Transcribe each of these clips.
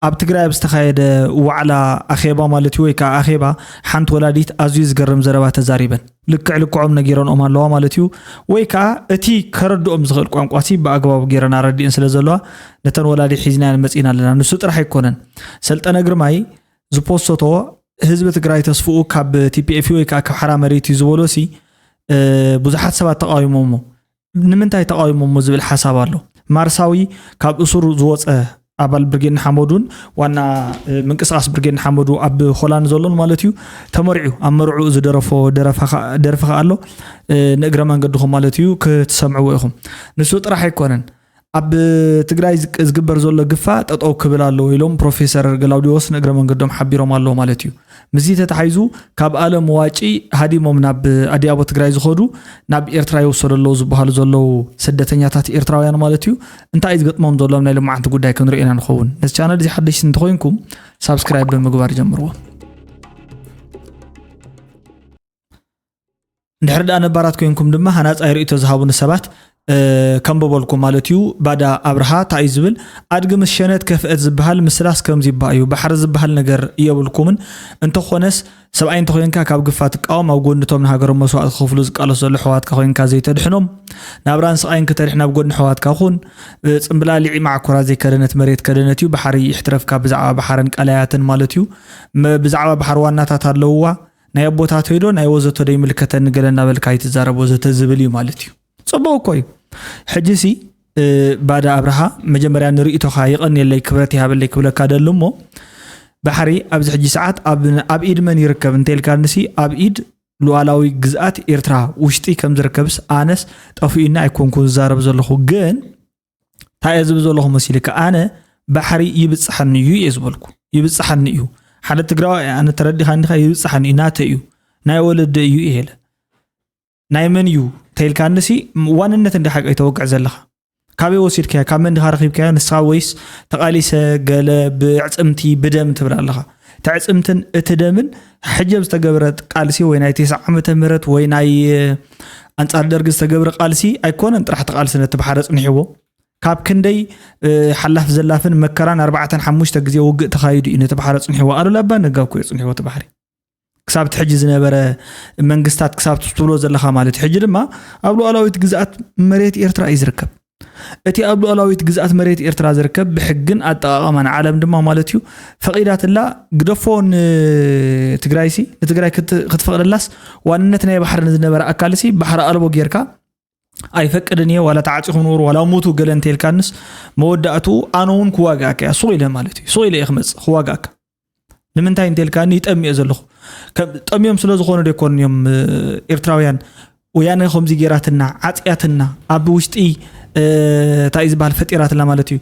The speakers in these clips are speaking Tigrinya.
ኣብ ትግራይ ኣብ ዝተኻየደ ዋዕላ ኣኼባ ማለት እዩ፣ ወይ ከዓ ኣኼባ፣ ሓንቲ ወላዲት ኣዝዩ ዝገርም ዘረባ ተዛሪበን። ልክዕ ልክዖም ነጊረንኦም ኣለዋ ማለት እዩ። ወይ ከዓ እቲ ከረድኦም ዝኽእል ቋንቋ ሲ ብኣግባቡ ገይረን ኣረዲእን ስለ ዘለዋ፣ ነተን ወላዲ ሒዝናየን መፂና ኣለና። ንሱ ጥራሕ ኣይኮነን። ሰልጠነ ግርማይ ዝፖስቶ፣ ህዝቢ ትግራይ ተስፍኡ ካብ ቲ ፒ ኤፍ ወይ ከዓ ካብ ሓራ መሬት እዩ ዝበሎ ሲ፣ እ፣ ብዙሓት ሰባት ተቃዊሞሞ። ንምንታይ ተቃዊሞሞ ዝብል ሓሳብ ኣሎ። ማርሳዊ ካብ እሱር ዝወፀ ኣባል ብርጌድ ንሓመዱን ዋና፣ እ፣ ምንቅስቃስ ብርጌድ ንሓመዱ ኣብ ሆላንድ ዘሎን ማለት እዩ፣ ተመሪዑ ኣብ መርዑ ዝደረፎ ደረፋ ከ-፣ ደርፊ ከ ኣሎ፣ እ፣ ንእግረ መንገድኹም ማለት እዩ ክትሰምዕዎ ኢኹም። ንሱ ጥራሕ ኣይኮነን። ኣብ ትግራይ ዝግ-፣ ዝግበር ዘሎ ግፋ ጠጠው ክብል ኣለዎ ኢሎም ፕሮፌሰር ገላውዲዎስ ንእግረ መንገዶም ሓቢሮም ኣለዎ ማለት እዩ። ምስዚ ተታሒዙ ካብ ኣለም ዋጪ ሃዲሞም ናብ ኣዲያቦ ትግራይ ዝኸዱ፣ ናብ ኤርትራ ይወሰዱ ኣለዉ ዝበሃሉ ዘለዉ ስደተኛታት ኤርትራውያን ማለት እዩ፣ እንታይ እዩ ዝገጥሞም ዘሎ ናይ ልማዓንቲ ጉዳይ ክንርኢ ኢና ንኸውን። ነዚ ቻነል እዚ ሓደሽቲ እንተኾይንኩም ሳብስክራይብ ብምግባር ጀምርዎ። እንድሕር ደኣ ነባራት ኮይንኩም ድማ ሃናጻይ ርእይቶ ዝሃቡኒ ሰባት፣ እ፣ ከንብበልኩም ማለት እዩ። ባዳ ኣብርሃ እንታይ እዩ ዝብል? ኣድጊ ምስ ሸነት ከፍአት ዝበሃል ምስላስ ከምዚ እባ እዩ። ባሕሪ ዝበሃል ነገር የብልኩምን። እንተኾነስ ሰብኣይ እንተኾይንካ ካብ ግፋ ትቃወም፣ ኣብ ጎኒ እቶም ንሃገሮም መስዋእቲ ክኸፍሉ ዝቃለሱ ዘለዉ ኣሕዋትካ ኮይንካ ዘይተድሕኖም፣ ናብራን ስቓይን ክተድሕን ኣብ ጎኒ ኣሕዋትካ ኩን። እ፣ ጽምብላሊዒ ማዕኮራ ዘይከደነት መሬት ከደነት እዩ። ባሕሪ ይሕትረፍካ ብዛዕባ ባሕርን ቀላያትን ማለት እዩ። መ-፣ ብዛዕባ ባሕሪ ዋናታት ኣለውዋ። ናይ ኣቦታተይ ዶ ናይ ወዘተ ዶ ይምልከተኒ ገለ እናበልካ ኣይትዛረብ ወዘተ ዝብል እዩ ማለት እዩ። ጽቡቕ እኮ እዩ። ሕጂ ሲ፣ እ፣ ባዳ ኣብርሃ፣ መጀመርያ ንርእይቶኻ የቐንየለይ፣ ክብረት ይሃበለይ ክብለካ ደሊ እሞ፣ ባሕሪ ኣብዚ ሕጂ ሰዓት ኣብ፣ ኣብ ኢድ መን ይርከብ እንተ ኢልካኒ ሲ፣ ኣብ ኢድ ሉዓላዊ ግዝኣት ኤርትራ ውሽጢ ከም ዝርከብስ ኣነስ ጠፊኡኒ ኣይኮንኩን ዝዛረብ ዘለኹ። ግን እንታይ እየ ዝብል ዘለኹ መሲልካ? ኣነ ባሕሪ ይብጽሓኒ እዩ እየ ዝበልኩ። ይብጽሓኒ እዩ። ሓደ ትግራዋይ ኣነ ተረዲኻ እንዲኻ ይብጽሓኒ እዩ፣ ናተይ እዩ፣ ናይ ወለደ እዩ እየ ኢለ። ናይ መን እዩ ተይልካኒ ሲ ዋንነት እንዲ ሓቂ ተወግዕ ዘለኻ። ካበይ ወሲድካዮ? ካብ መን ዲኻ ረኺብካዮ? ንስኻ ወይስ ተቓሊሰ ገለ ብዕጽምቲ ብደም ትብል ኣለኻ? እቲ ዕጽምትን እቲ ደምን ሕጂ ኣብ ዝተገብረ ቃልሲ ወይ ናይ ተስዓ ዓመተ ምህረት ወይ ናይ፣ እ፣ ኣንጻር ደርጊ ዝተገብረ ቃልሲ ኣይኮነን ጥራሕ እቲ ቃልሲ ነቲ ባሕሪ ኣጽኒሕዎ። ካብ ክንደይ፣ እ፣ ሓላፍ ዘላፍን መከራን ኣርባዕተን ሓሙሽተ ግዜ ውግእ ተኻይዱ እዩ ነቲ ባሕሪ ኣጽኒሕዎ። ኣሉላ ኣባ ነጋ እኮ እዩ ኣጽኒሕዎ እቲ ባሕሪ። ክሳብ እቲ ሕጂ ዝነበረ መንግስታት ክሳብ ትብሎ ዘለኻ ማለት እዩ። ሕጂ ድማ ኣብ ሉዓላዊት ግዝኣት መሬት ኤርትራ እዩ ዝርከብ። እቲ ኣብ ሉዓላዊት ግዝኣት መሬት ኤርትራ ዝርከብ ብሕግን ኣጠቓቕማን ዓለም ድማ ማለት እዩ ፈቒዳትላ ግደፎ ንትግራይ ሲ፣ ንትግራይ ክት-፣ ክትፈቕደላስ ዋንነት ናይ ባሕሪ ንዝነበረ ኣካል ሲ ባሕሪ ኣልቦ ጌርካ ኣይፈቅድን እየ፣ ዋላ ተዓጺኹም ንበሩ፣ ዋላ ሙቱ ገለ እንተኢልካንስ መወዳእትኡ ኣነ እውን ክዋግኣካ እያ፣ ሱቕ ኢለ ማለት እዩ። ሱቕ ኢለ እየ ክመጽእ፣ ክዋግኣካ። ንምንታይ እንተኢልካኒ ይጠሚ እየ ዘለኹ። ከ-፣ ጠሚዮም ስለ ዝኾኑ ዶ ኣይኮኑን እዮም፣ እ፣ ኤርትራውያን ወያነ ከምዚ ጌራትና፣ ዓጽያትና፣ ኣብ ውሽጢ፣ እ፣ እንታይ እዩ ዝበሃል፣ ፈጢራትና ማለት እዩ።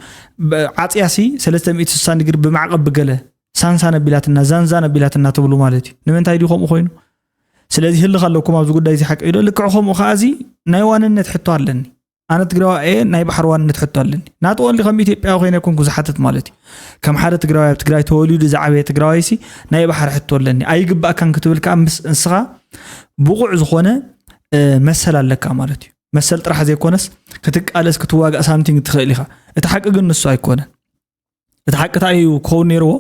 ብ-፣ ዓጽያሲ ሰለስተ ሚእቲ ስሳን ዲግሪ ብማዕቐብ ብገለ ሳንሳን ኣቢላትና፣ ዛንዛን ኣቢላትና ትብሉ ማለት እዩ። ንምንታይ ድዩ ከምኡ ኮይኑ? ስለዚ ህልኽ ኣለኩም ኣብዚ ጉዳይ እዚ ሓቂ ዶ? ልክዕ ከምኡ ከኣ እዚ ናይ ዋንነት ሕቶ ኣለኒ። ኣነ ትግራዋይ እየ፣ ናይ ባሕሪ ዋንነት ሕቶ ኣለኒ። ናት ኦንሊ ከም ኢትዮጵያዊ ኮይነ ኣይኮንኩ ዝሓትት ማለት እዩ። ከም ሓደ ትግራዋይ ኣብ ትግራይ ተወሊዱ ዝዓበየ ትግራዋይሲ ናይ ባሕሪ ሕቶ ኣለኒ። ኣይግባእካን ክትብል ከኣ ምስ-፣ ንስኻ ብቑዕ ዝኾነ፣ እ፣ መሰል ኣለካ ማለት እዩ። መሰል ጥራሕ ዘይኮነስ ክትቃለስ ክትዋጋእ ሳምቲንግ ትኽእል ኢኻ። እቲ ሓቂ ግን ንሱ ኣይኮነን። እቲ ሓቂ እንታይ እዩ ክኸውን ነይርዎ?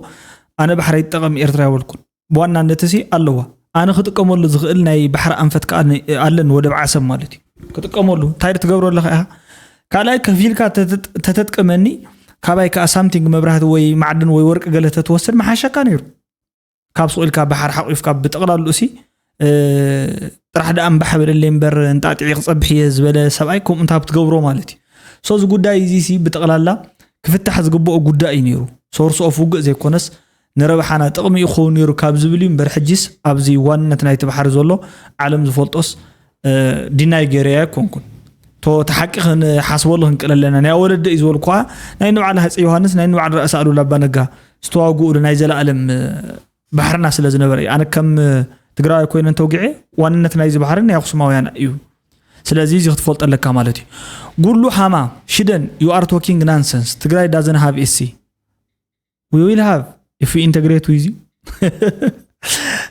ኣነ ባሕሪ ይጠቐም ኤርትራ ኣይበልኩን። ብዋናነት እዚ ኣለዋ። ኣነ ክጥቀመሉ ዝኽእል ናይ ባሕሪ ኣንፈት ከኣ ነ-፣ ኣለኒ ወደብ ዓሰብ ማለት እዩ። ክጥቀመሉ። እንታይ ትገብሮ ኣለኻ ኢኻ? ካልኣይ ከፊልካ ተተጥ-፣ ተተጥቀመኒ፣ ካባይ ከኣ ሳምቲንግ መብራህቲ ወይ ማዕድን ወይ ወርቂ ገለ ተትወስድ ምሓሸካ ነይሩ። ካብ ሱቕ ኢልካ ባሕሪ ሓቂፍካ ብጠቕላልኡ ሲ፣ እ፣ ጥራሕ ደኣ እምባሕ በለለይ እምበር እንጣጢዒ ክጸብሕ እየ ዝበለ ሰብኣይ ከምኡ እንታ ብትገብሮ ማለት እዩ። ሶ እዚ ጉዳይ እዚ ሲ ብጠቕላላ ክፍታሕ ዝግብኦ ጉዳይ እዩ ነይሩ። ሶርስ ኦፍ ውግእ ዘይኮነስ ንረብሓና ጥቕሚ እዩ ክኸውን ነይሩ ካብ ዝብል እዩ እምበር ሕጂስ ኣብዚ ዋንነት ናይቲ ባሕሪ ዘሎ ዓለም ዝፈልጦስ፣ እ፣ ዲናይ ገይረዮ ኣይኮንኩን። ቶ እቲ ሓቂ ክንሓስበሉ ክንክእል ኣለና። ናይ ወለደ እዩ ዝበልኩ ከኣ ናይ ንባዕላ ሃፀይ ዮሃንስ ናይ ንባዕላ ርእሲ ኣሉላ ኣባ ነጋ ዝተዋግኡሉ ናይ ዘለኣለም፣ እ፣ ባሕርና ስለ ዝነበረ እዩ። ኣነ ከም ትግራዋይ ኮይነ እንተውግዐ ዋንነት ናይዚ ባሕሪ ናይ ኣኽሱማውያን እዩ። ስለዚ እዚ ክትፈልጦ ኣለካ ማለት እዩ። ጉሉ ሃማ ሽደን you are talking nonsense. ትግራይ doesn't have S C. We will have if we integrate with you.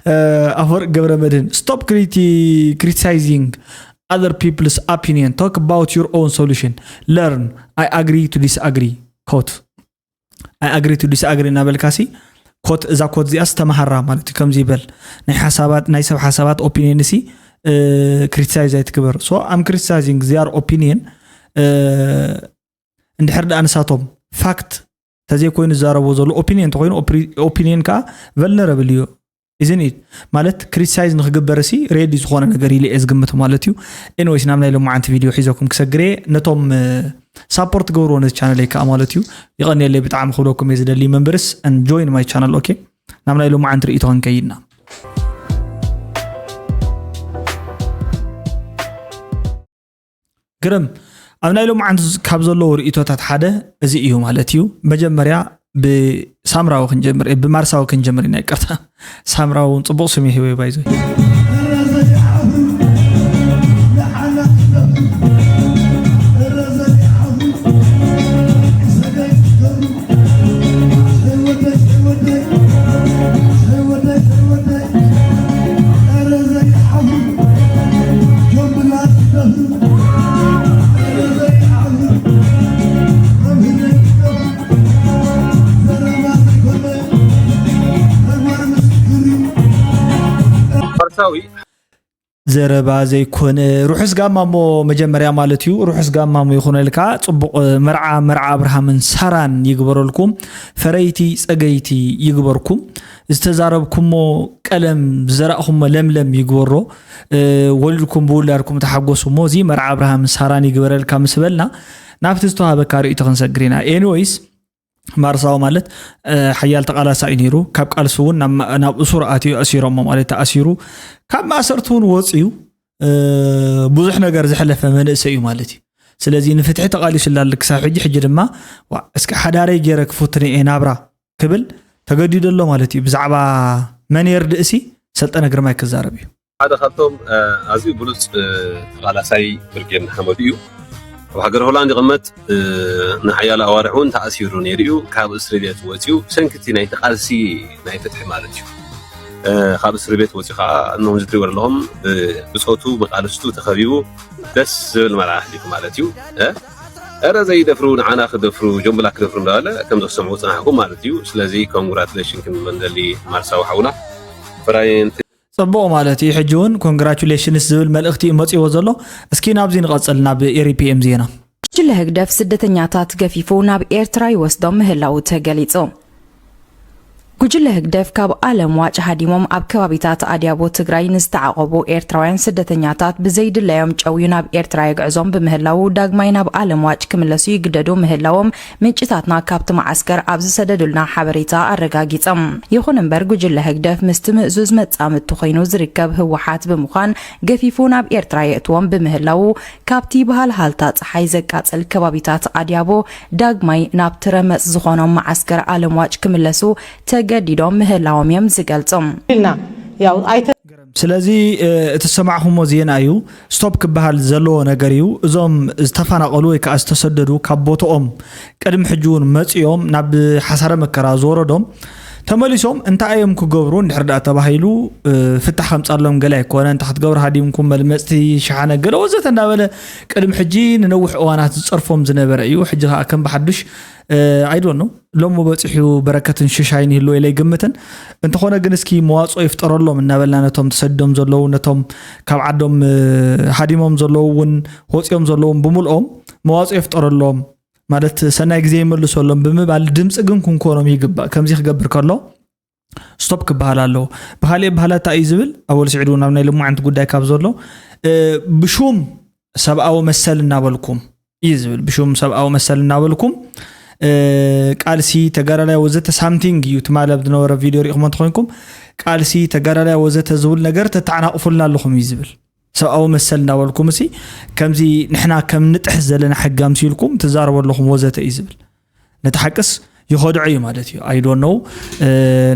Uh, ኣፈወርቅ ገብረ መድህን stop criti-, criticizing other people's opinion, talk about your own solution, learn, I agree to disagree. Quote. I agree to disagree እናበልካ ሲ ኮት እዛ ኮት እዚኣስ ተመሃራ ማለት እዩ። ከምዚ ይበል ናይ ሓሳባት ናይ ሰብ ሓሳባት ኦፒኒየን ሲ ክሪቲሳይዝ ኣይትግበር። So I'm criticizing their opinion። እንድሕር ደኣ ንሳቶም ፋክት ተዘይኮይኑ ዝዛረቦ ዘሎ ኦፒኒየን እንተኮይኑ ኦፒኒየን ከዓ ቨልነረብል እዩ። ኢዝን ኢት ማለት ክሪቲሳይዝ ንክግበር ሲ ሬዲ ዝኾነ ነገር ኢለ እየ ዝግምት ማለት እዩ። ኤንወይስ ናብ ናይ ሎማዓንቲ ቪድዮ ሒዘኩም ክሰግር እየ። ነቶም ሳፖርት ገብርዎ ነዚ ቻነለይ ከዓ ማለት እዩ። ይቐንየለይ ብጣዕሚ ክብለኩም እየ ዝደሊ። መንበርስ ን ጆይን ማይ ቻነል ኦኬ። ናብ ናይ ሎማዓንቲ ርእይቶ ክንከይድና ግርም ኣብ ናይ ሎማዓንቲ ካብ ዘለዉ ርእይቶታት ሓደ እዚ እዩ ማለት እዩ። መጀመርያ ብሳምራዊ ክንጀምር እ፣ ብማርሳዊ ክንጀምር ኢና። ይቅርታ ሳምራዊ እውን ፅቡቅ ስም ይህወ ባይዞ ፋርሳዊ ዘረባ ዘይኮነ ርሑስ ጋማ እሞ መጀመርያ ማለት እዩ። ርሑስ ጋማ እሞ ይኹነልካ። ጽቡቕ መርዓ መርዓ ኣብርሃምን ሳራን ይግበረልኩም። ፈረይቲ ጸገይቲ ይግበርኩም። ዝተዛረብኩሞ ቀለም ዝዘራእኹሞ ለምለም ይግበሮ። ወሊድኩም ብውላድኩም ተሓጎሱ እሞ እዚ መርዓ ኣብርሃምን ሳራን ይግበረልካ ምስ በልና ናብቲ ዝተዋህበካ ርእይቶ ክንሰግር ኢና። ኤኒወይስ ማርሳዊ ማለት ሓያል ተቃላሳይ ነይሩ። ካብ ቃልሲ እውን ናብ እሱር ኣትዩ ኣሲሮሞ ማለት ተኣሲሩ ካብ ማእሰርቲ እውን ወፅዩ ብዙሕ ነገር ዘሕለፈ መንእሰይ እዩ ማለት እዩ። ስለዚ ንፍትሒ ተቃሊሱ ላል ክሳብ ሕጂ ሕጂ ድማ እስኪ ሓዳረይ ገይረ ክፉትን እየ ናብራ ክብል ተገዲዱ ኣሎ ማለት እዩ። ብዛዕባ መን የርድእሲ ሰልጠነ ግርማይ ክዛረብ እዩ። ሓደ ካብቶም ኣዝዩ ብሉፅ ተቃላሳይ ብርጌድ ንሓመዱ እዩ። ኣብ ሃገር ሆላንድ ይቕመጥ ንሓያሎ ኣዋርሕ እውን ተኣሲሩ ነይሩ እዩ። ካብ እስሪ ቤት ወፂኡ ብሰንኪ እቲ ናይቲ ቃልሲ ናይ ፍትሒ ማለት እዩ ካብ እስሪ ቤት ወፂኡ ከዓ እኖም ዝትሪዎ ዘለኹም ብፆቱ ብቃልስቱ ተኸቢቡ ደስ ዝብል መርዓ ኣሕሊፉ ማለት እዩ። ኧረ ዘይደፍሩ ንዓና ክደፍሩ ጆምብላ ክደፍሩ እንዳበለ ከም ዘሰምዑ ፅናሕኩም ማለት እዩ። ስለዚ ኮንግራትሌሽን ክንብል ንደሊ ማርሳዊ ሓውና ፍራይን ፅቡቕ ማለት እዩ። ሕጂ እውን ኮንግራቹሌሽንስ ዝብል መልእኽቲ እዩ መፂዎ ዘሎ። እስኪ ናብዚ ንቐፅል ናብ ኤሪፒኤም ዜና። ጉጅለ ህግደፍ ስደተኛታት ገፊፉ ናብ ኤርትራ ይወስዶም ምህላዉ ተገሊጹ። ጉጅለ ህግደፍ ካብ ኣለም ዋጭ ሃዲሞም ኣብ ከባቢታት ኣድያቦ ትግራይ ንዝተዓቖቡ ኤርትራውያን ስደተኛታት ብዘይድላዮም ጨውዩ ናብ ኤርትራ የግዕዞም ብምህላዉ ዳግማይ ናብ ኣለም ዋጭ ክምለሱ ይግደዱ ምህላዎም ምንጭታትና ካብቲ መዓስከር ኣብ ዝሰደዱልና ሓበሬታ ኣረጋጊጾም። ይኹን እምበር ጉጅለ ህግደፍ ምስቲ ምእዙዝ መጻምድቲ ኮይኑ ዝርከብ ህወሓት ብምዃን ገፊፉ ናብ ኤርትራ የእትዎም ብምህላዉ ካብቲ ብሃልሃልታ ጸሓይ ዘቃጽል ከባቢታት ኣድያቦ ዳግማይ ናብቲ ረመጽ ዝኾኖም መዓስከር ኣለምዋጭ ክምለሱ ተገዲዶም ምህላዎም እዮም ዝገልጹ። ኢልና ያው ኣይተ ስለዚ እቲ ዝሰማዕኹሞ ዜና እዩ። ስቶፕ ክበሃል ዘለዎ ነገር እዩ። እዞም ዝተፈናቐሉ ወይ ከዓ ዝተሰደዱ ካብ ቦትኦም ቅድሚ ሕጂ እውን መፂኦም ናብ ሓሳረ መከራ ዝወረዶም ተመሊሶም እንታይ እዮም ክገብሩ እንድሕር ደኣ ተባሂሉ ፍታሕ ከምፃሎም ገለ ኣይኮነ እንተ ክትገብሩ ሃዲምኩም መልመፅቲ ሸሓነ ገለ ወዘተ እንዳበለ ቅድሚ ሕጂ ንነዊሕ እዋናት ዝፀርፎም ዝነበረ እዩ። ሕጂ ከዓ ከም ብሓዱሽ I don't know ሎሚ በፂሑ በረከትን ሽሻይን ይህልዎ ኢለ ይግምትን። እንተኾነ ግን እስኪ መዋፅኦ ይፍጠረሎም እናበልና ነቶም ተሰዲዶም ዘለዉ ነቶም ካብ ዓዶም ሃዲሞም ዘለዉ እውን ወፂኦም ዘለዎም ብምልኦም መዋፅኦ ይፍጠረሎም ማለት ሰናይ ግዜ ይመልሰሎም ብምባል ድምፂ ግን ክንኮኖም ይግባእ። ከምዚ ክገብር ከሎ ስቶፕ ክበሃል ኣለዎ። ብካሊእ ባህላ እንታይ እዩ ዝብል ኣወል ስዒድ እውን ኣብ ናይ ልሙዓንቲ ጉዳይ ካብ ዘሎ ብሹም ሰብኣዊ መሰል እናበልኩም እዩ ዝብል ብሹም ሰብኣዊ መሰል እናበልኩም ቃልሲ ተጋዳላይ ወዘተ ሳምቲንግ እዩ ትማል ኣብ ዝነበረ ቪድዮ ሪኢኹም እንተኮይንኩም ቃልሲ ተጋዳላይ ወዘተ ዝብል ነገር ተተዓናቕፉልና ኣለኹም እዩ ዝብል ሰብኣዊ መሰል እናበልኩም እሲ ከምዚ ንሕና ከም ንጥሕስ ዘለና ሕጊ ኣምሲልኩም ትዛረቡ ኣለኹም ወዘተ እዩ ዝብል ነቲ ሓቅስ ይኸድዖ እዩ ማለት እዩ ኣይዶነው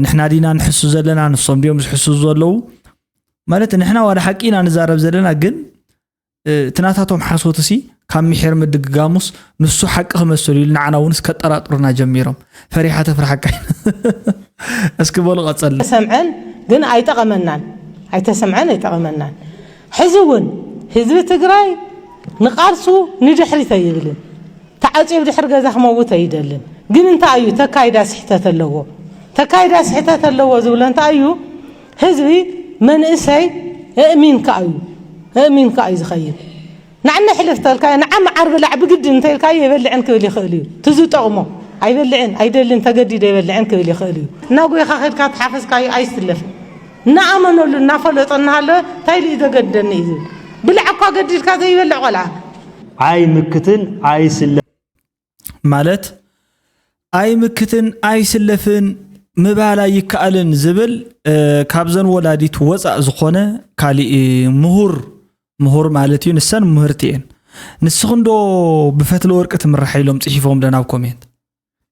ንሕና ዲና ንሕሱ ዘለና ንሶም ድዮም ዝሕሱ ዘለዉ ማለት ንሕና ዋላ ሓቂ ኢና ንዛረብ ዘለና ግን እቲ ናታቶም ሓሶት እሲ ካብ ምሒር ምድግጋሙስ ንሱ ሓቂ ክመስል ኢሉ ንዓና እውን እስከጠራጥሩና ጀሚሮም ፈሪሓ ተፍርሓካ እስኪ በሉ ቀፀልና ተሰምዐን ግን ኣይጠቐመናን ኣይተሰምዐን ኣይጠቐመናን ሕዚ እውን ህዝቢ ትግራይ ንቃልሱ ንድሕሪት ኣይብልን ተዓፅዩ ድሕሪ ገዛ ክመውት ኣይደልን ግን እንታይ እዩ ተካይዳ ስሕተት ኣለዎ? ተካይዳ ስሕተት ኣለዎ ዝብሎ እንታይ እዩ? ህዝቢ መንእሰይ እእሚን ከኣ እዩ እእሚን ከኣ እዩ ዝኸይድ። ንዓና ሕልፍ ተልካዮ ንዓ መዓር ብላዕ ብግድን እንተኢልካዮ የበልዕን ክብል ይኽእል እዩ። ትዝጠቕሞ ኣይበልዕን ኣይደልን ተገዲደ የበልዕን ክብል ይኽእል እዩ። እናጎይኻ ከድካ ተሓፈስካዮ ኣይስለፍን። እናኣመነሉ እናፈለጦ እናሃለወ እንታይ ኢሉ እዩ ዘገድደኒ እዩ ዝብል። ብላዕ እኳ ገዲድካ ዘይበልዕ ቆልዓ። ኣይምክትን ኣይስለ ማለት ኣይምክትን ኣይስለፍን ምባል ኣይከኣልን ዝብል ካብዘን ወላዲት ወፃእ ዝኾነ ካሊእ ምሁር ምሁር ማለት እዩ። ንሰን ምህርቲ እየን። ንስኽንዶ ብፈትለ ወርቂ ትምራሕ ኢሎም ፅሒፎም ዶ ናብ ኮሜንት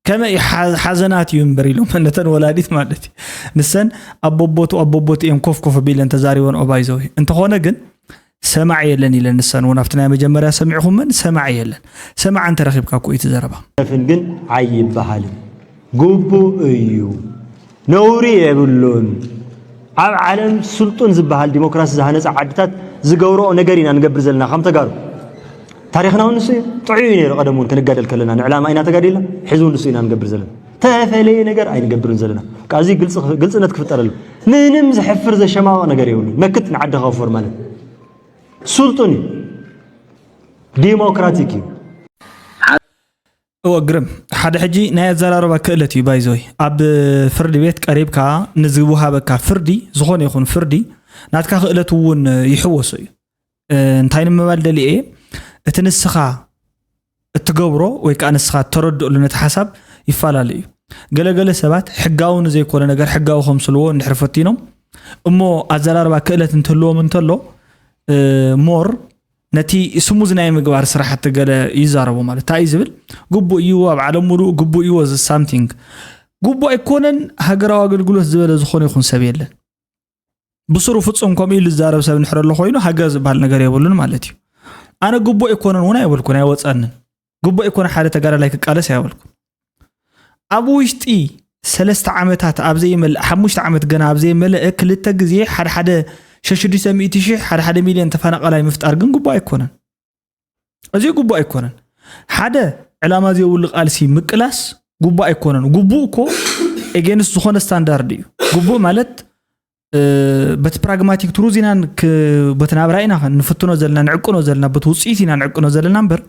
ከመይ ሓዘናት እዩ እምበር ኢሎም ነተን ወላዲት ማለት እዩ። ንሰን ኣብ ቦቦቱ ኣብ ቦቦቱ እዮም ኮፍ ኮፍ ቢለን ተዛሪበን ኦባይዘዊ እንተኾነ ግን ሰማዕ የለን ኢለን ንሰን እውን ኣብቲ ናይ መጀመርያ ሰሚዕኹመን ሰማዕ የለን። ሰማዕ እንተረኺብካ እኮ እዩ እቲ ዘረባ። ግን ኣይበሃልን። ግቡእ እዩ። ነውሪ የብሉን። ኣብ ዓለም ስልጡን ዝበሃል ዲሞክራሲ ዝሃነፃ ዓድታት ዝገብረኦ ነገር ኢና ንገብር ዘለና ከም ተጋሩ። ታሪኽና እውን ንሱ እዩ። ጥዑይ እዩ ነይሩ። ቀደም እውን ክንጋደል ከለና ንዕላማ ኢና ተጋዲልና። ሕዚ እውን ንሱ ኢና ንገብር ዘለና። ተፈለየ ነገር ኣይንገብርን ዘለና። ካብዚ ግልፅነት ክፍጠረሉ ምንም ዘሕፍር ዘሸማቕቕ ነገር የብሉን። መክት ንዓዲ ከውፍር ማለት ስልጡን እዩ፣ ዲሞክራቲክ እዩ። እወ ግርም ሓደ ሕጂ ናይ ኣዘራርባ ክእለት እዩ ባይዞይ ኣብ ፍርዲ ቤት ቀሪብካ ንዝወሃበካ ፍርዲ ዝኾነ ይኹን ፍርዲ ናትካ ክእለት እውን ይሕወሶ እዩ እንታይ ንምባል ደሊየ እየ እቲ ንስኻ እትገብሮ ወይ ከዓ ንስኻ እተረድእሉ ነቲ ሓሳብ ይፈላለ እዩ ገለገለ ሰባት ሕጋዊ ንዘይኮነ ነገር ሕጋዊ ከምስልዎ እንድሕር ፈቲኖም እሞ ኣዘራርባ ክእለት እንትህልዎም እንተሎ more ነቲ ስሙዝ ናይ ምግባር ስራሕቲ ገለ ይዛረቡ ማለት እንታይ እዩ ዝብል ግቡእ እዩ ኣብ ዓለም ሙሉእ ግቡእ እዩ was something ግቡእ ኣይኮነን ሃገራዊ ኣገልግሎት ዝበለ ዝኾነ ይኹን ሰብ የለን ብስሩ ፍጹም ከምኡ ኢሉ ዝዛረብ ሰብ እንድሕር ኣሎ ኮይኑ ሃገር ዝበሃል ነገር የብሉን ማለት እዩ ኣነ ግቡእ ኣይኮነን እውን ኣይበልኩን ኣይወፀንን ግቡእ ኣይኮነ ሓደ ተጋዳላይ ክቃለስ ኣይበልኩን ኣብ ውሽጢ ሰለስተ ዓመታት ኣብ ዘይመልእ ሓሙሽተ ዓመት ገና ኣብ ዘይመልአ ክልተ ግዜ ሓደ ሓደ ሸሽዱሽተ ሚእቲ ሺሕ ሓደ ሓደ ሚልዮን ተፈናቐላይ ምፍጣር ግን ግቡእ ኣይኮነን። እዚ ግቡእ ኣይኮነን። ሓደ ዕላማ ዘይብሉ ቃልሲ ምቅላስ ግቡእ ኣይኮነን። ግቡእ እኮ against ዝኾነ ስታንዳርድ እዩ። ግቡእ ማለት በቲ ፕራግማቲክ ትሩዝ ኢና በቲ ናብራ ኢና ንፍትኖ ዘለና ንዕቅኖ ዘለና በቲ ውፅኢት ኢና ንዕቅኖ ዘለና እምበር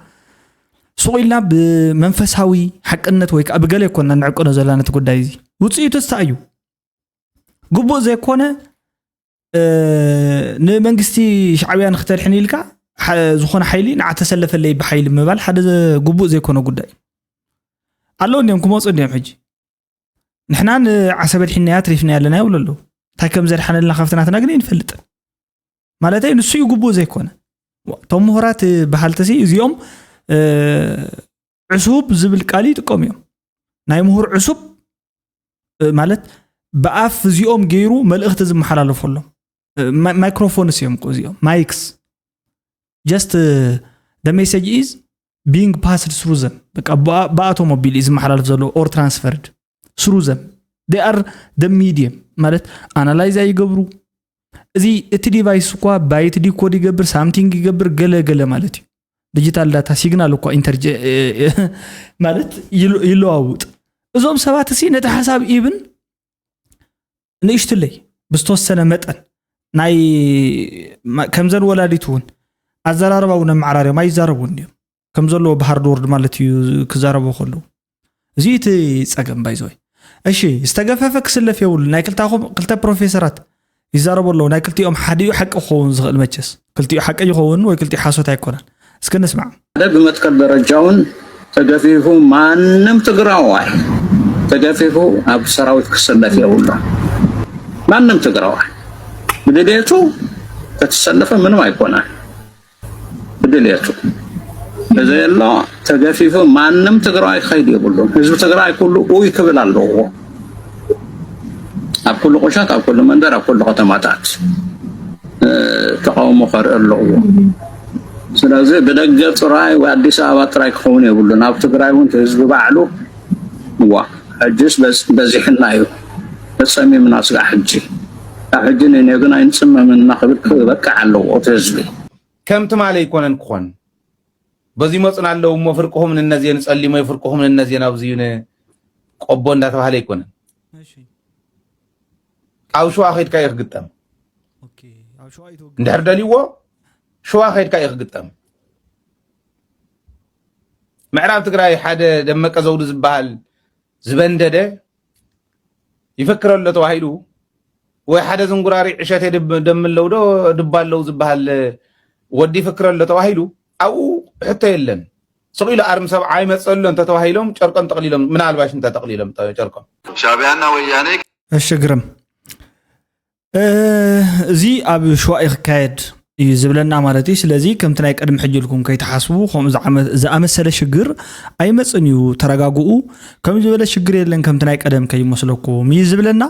ሱቕ ኢልና ብመንፈሳዊ ሓቅነት ወይ ከዓ ብገለ ይኮንና ንዕቅኖ ዘለና ነቲ ጉዳይ እዚ ውፅኢቱ ስታ እዩ ግቡእ ዘይኮነ ንመንግስቲ ሻዕብያ ንክተድሕን ኢልካ ዝኾነ ሓይሊ ንዓ ተሰለፈለይ ብሓይሊ ምባል ሓደ ግቡእ ዘይኮነ ጉዳይ ኣለዉ እንዲዮም ክመፁ እንዲዮም ሕጂ ንሕና ንዓሰብ ኣድሒንናያ ኣትሪፍናያ ኣለና ይብሉ ኣለዉ እንታይ ከም ዘድሓነልና ካብቲ ናትና ግን ኣይንፈልጥን ማለተይ ንሱ እዩ ግቡእ ዘይኮነ እቶም ምሁራት በሃልትሲ እዚኦም ዕሱብ ዝብል ቃል ይጥቀሙ እዮም ናይ ምሁር ዕሱብ ማለት ብኣፍ እዚኦም ገይሩ መልእኽቲ ዝመሓላለፈሎም ማይክሮፎንስ እዮም እዚኦም mics just the message is being passed through them በቃ ብኣቶም ኣቢሉ እዩ ዝመሓላለፍ ዘሎ or transferred through them they are the medium ማለት ኣናላይዝ ኣይገብሩ እዚ እቲ ዲቫይስ እኳ ባይት ዲኮድ ይገብር ሳምቲንግ ይገብር ገለ ገለ ማለት እዩ ዲጂታል ዳታ ሲግናል እኳ ኢንተርጀ ማለት ይለዋውጥ እዞም ሰባት እሲ ነቲ ሓሳብ ኢብን ንእሽትለይ ብዝተወሰነ መጠን ናይ ከምዘን ወላዲት እውን ኣዘራርባ እውን ኣመዓራርዮም ኣይዛረቡን እዮም ከም ዘለዎ ብሃርድወርድ ማለት እዩ ክዛረቡ ከለዉ እዚ እቲ ፀገም ባይዘወይ እሺ ዝተገፈፈ ክስለፍ የብሉ ናይ ክልታኹም ክልተ ፕሮፌሰራት ይዛረቡ ኣለዉ ናይ ክልቲኦም ሓዲኡ ሓቂ ክኸውን ዝኽእል መቸስ ክልቲኡ ሓቂ ይኸውን ወይ ክልቲኡ ሓሶት ኣይኮነን እስኪ ንስማዕ ሓደ ብመትከል ደረጃውን ተገፊፉ ማንም ትግራዋይ ተገፊፉ ኣብ ሰራዊት ክስለፍ የብሉ ማንም ትግራዋይ ብድሌቱ ተተሰለፈ ምንም ኣይኮነን ብድሌቱ ተዘየሎ ተገፊፉ ማንም ትግራዋይ ክኸይድ የብሉን። ህዝቢ ትግራይ ኩሉ ኡይ ክብል ኣለዎ። ኣብ ኩሉ ቁሸት፣ ኣብ ኩሉ መንደር፣ ኣብ ኩሉ ከተማታት ተቃውሞ ከርኢ ኣለዎ። ስለዚ ብደገ ጥራይ ወይ ኣዲስ ኣበባ ጥራይ ክኸውን የብሉን። ኣብ ትግራይ እውን ህዝቢ ባዕሉ እዋ ሕጅስ በዚሕና እዩ ተፀሚምና ስጋዕ ሕጂ ካብ ሕጂ ንእኔ ግን ኣይንፅመምን እና ክብል ክበቅዕ ኣለዎ እቲ ህዝቢ። ከም ትማሊ ኣይኮነን ክኾን። በዚ ይመፁና ኣለዉ እሞ ፍርቅኹም ንነዝየን ጸሊሞይ ፍርቅኹም ንነዝየን ኣብዝዩን ቆቦ እንዳተባህለ ኣይኮነን። ኣብ ሸዋ ከይድካ እዩ ክግጠም። እንድሕር ደልይዎ ሸዋ ከይድካ እዩ ክግጠም። ምዕራብ ትግራይ ሓደ ደመቀ ዘውዱ ዝበሃል ዝበንደደ ይፈክር ኣሎ ተባሂሉ፣ ወይ ሓደ ዝንጉራሪ ዕሸት የድብ-፣ ደም ኣለዉ ዶ ድባ ኣለዉ ዝበሃል ወዲ ይፈክር ኣሎ ተባሂሉ፣ ኣብኡ ሕቶ የለን። ስቕ ኢሉ ኣርሚ ሰብዓ ይመፅእ ኣሎ እንተተባሂሎም ጨርቆም ጠቕሊሎም፣ ምናልባሽ እንተጠቕሊሎም ጠ-፣ ጨርቆም። ሻዕቢያና ወያኔ እሺ፣ ግርም። እ፣ እዚ ኣብ ሸዋ እዩ ክካየድ እዩ ዝብለና ማለት እዩ። ስለዚ ከምቲ ናይ ቀደም ሕጂ ኢልኩም ከይትሓስቡ፣ ከምኡ ዝዓመ-፣ ዝኣመሰለ ሽግር ኣይመጽን እዩ፣ ተረጋግኡ፣ ከምዚ ዝበለ ሽግር የለን፣ ከምቲ ናይ ቀደም ከይመስለኩም እዩ ዝብለና።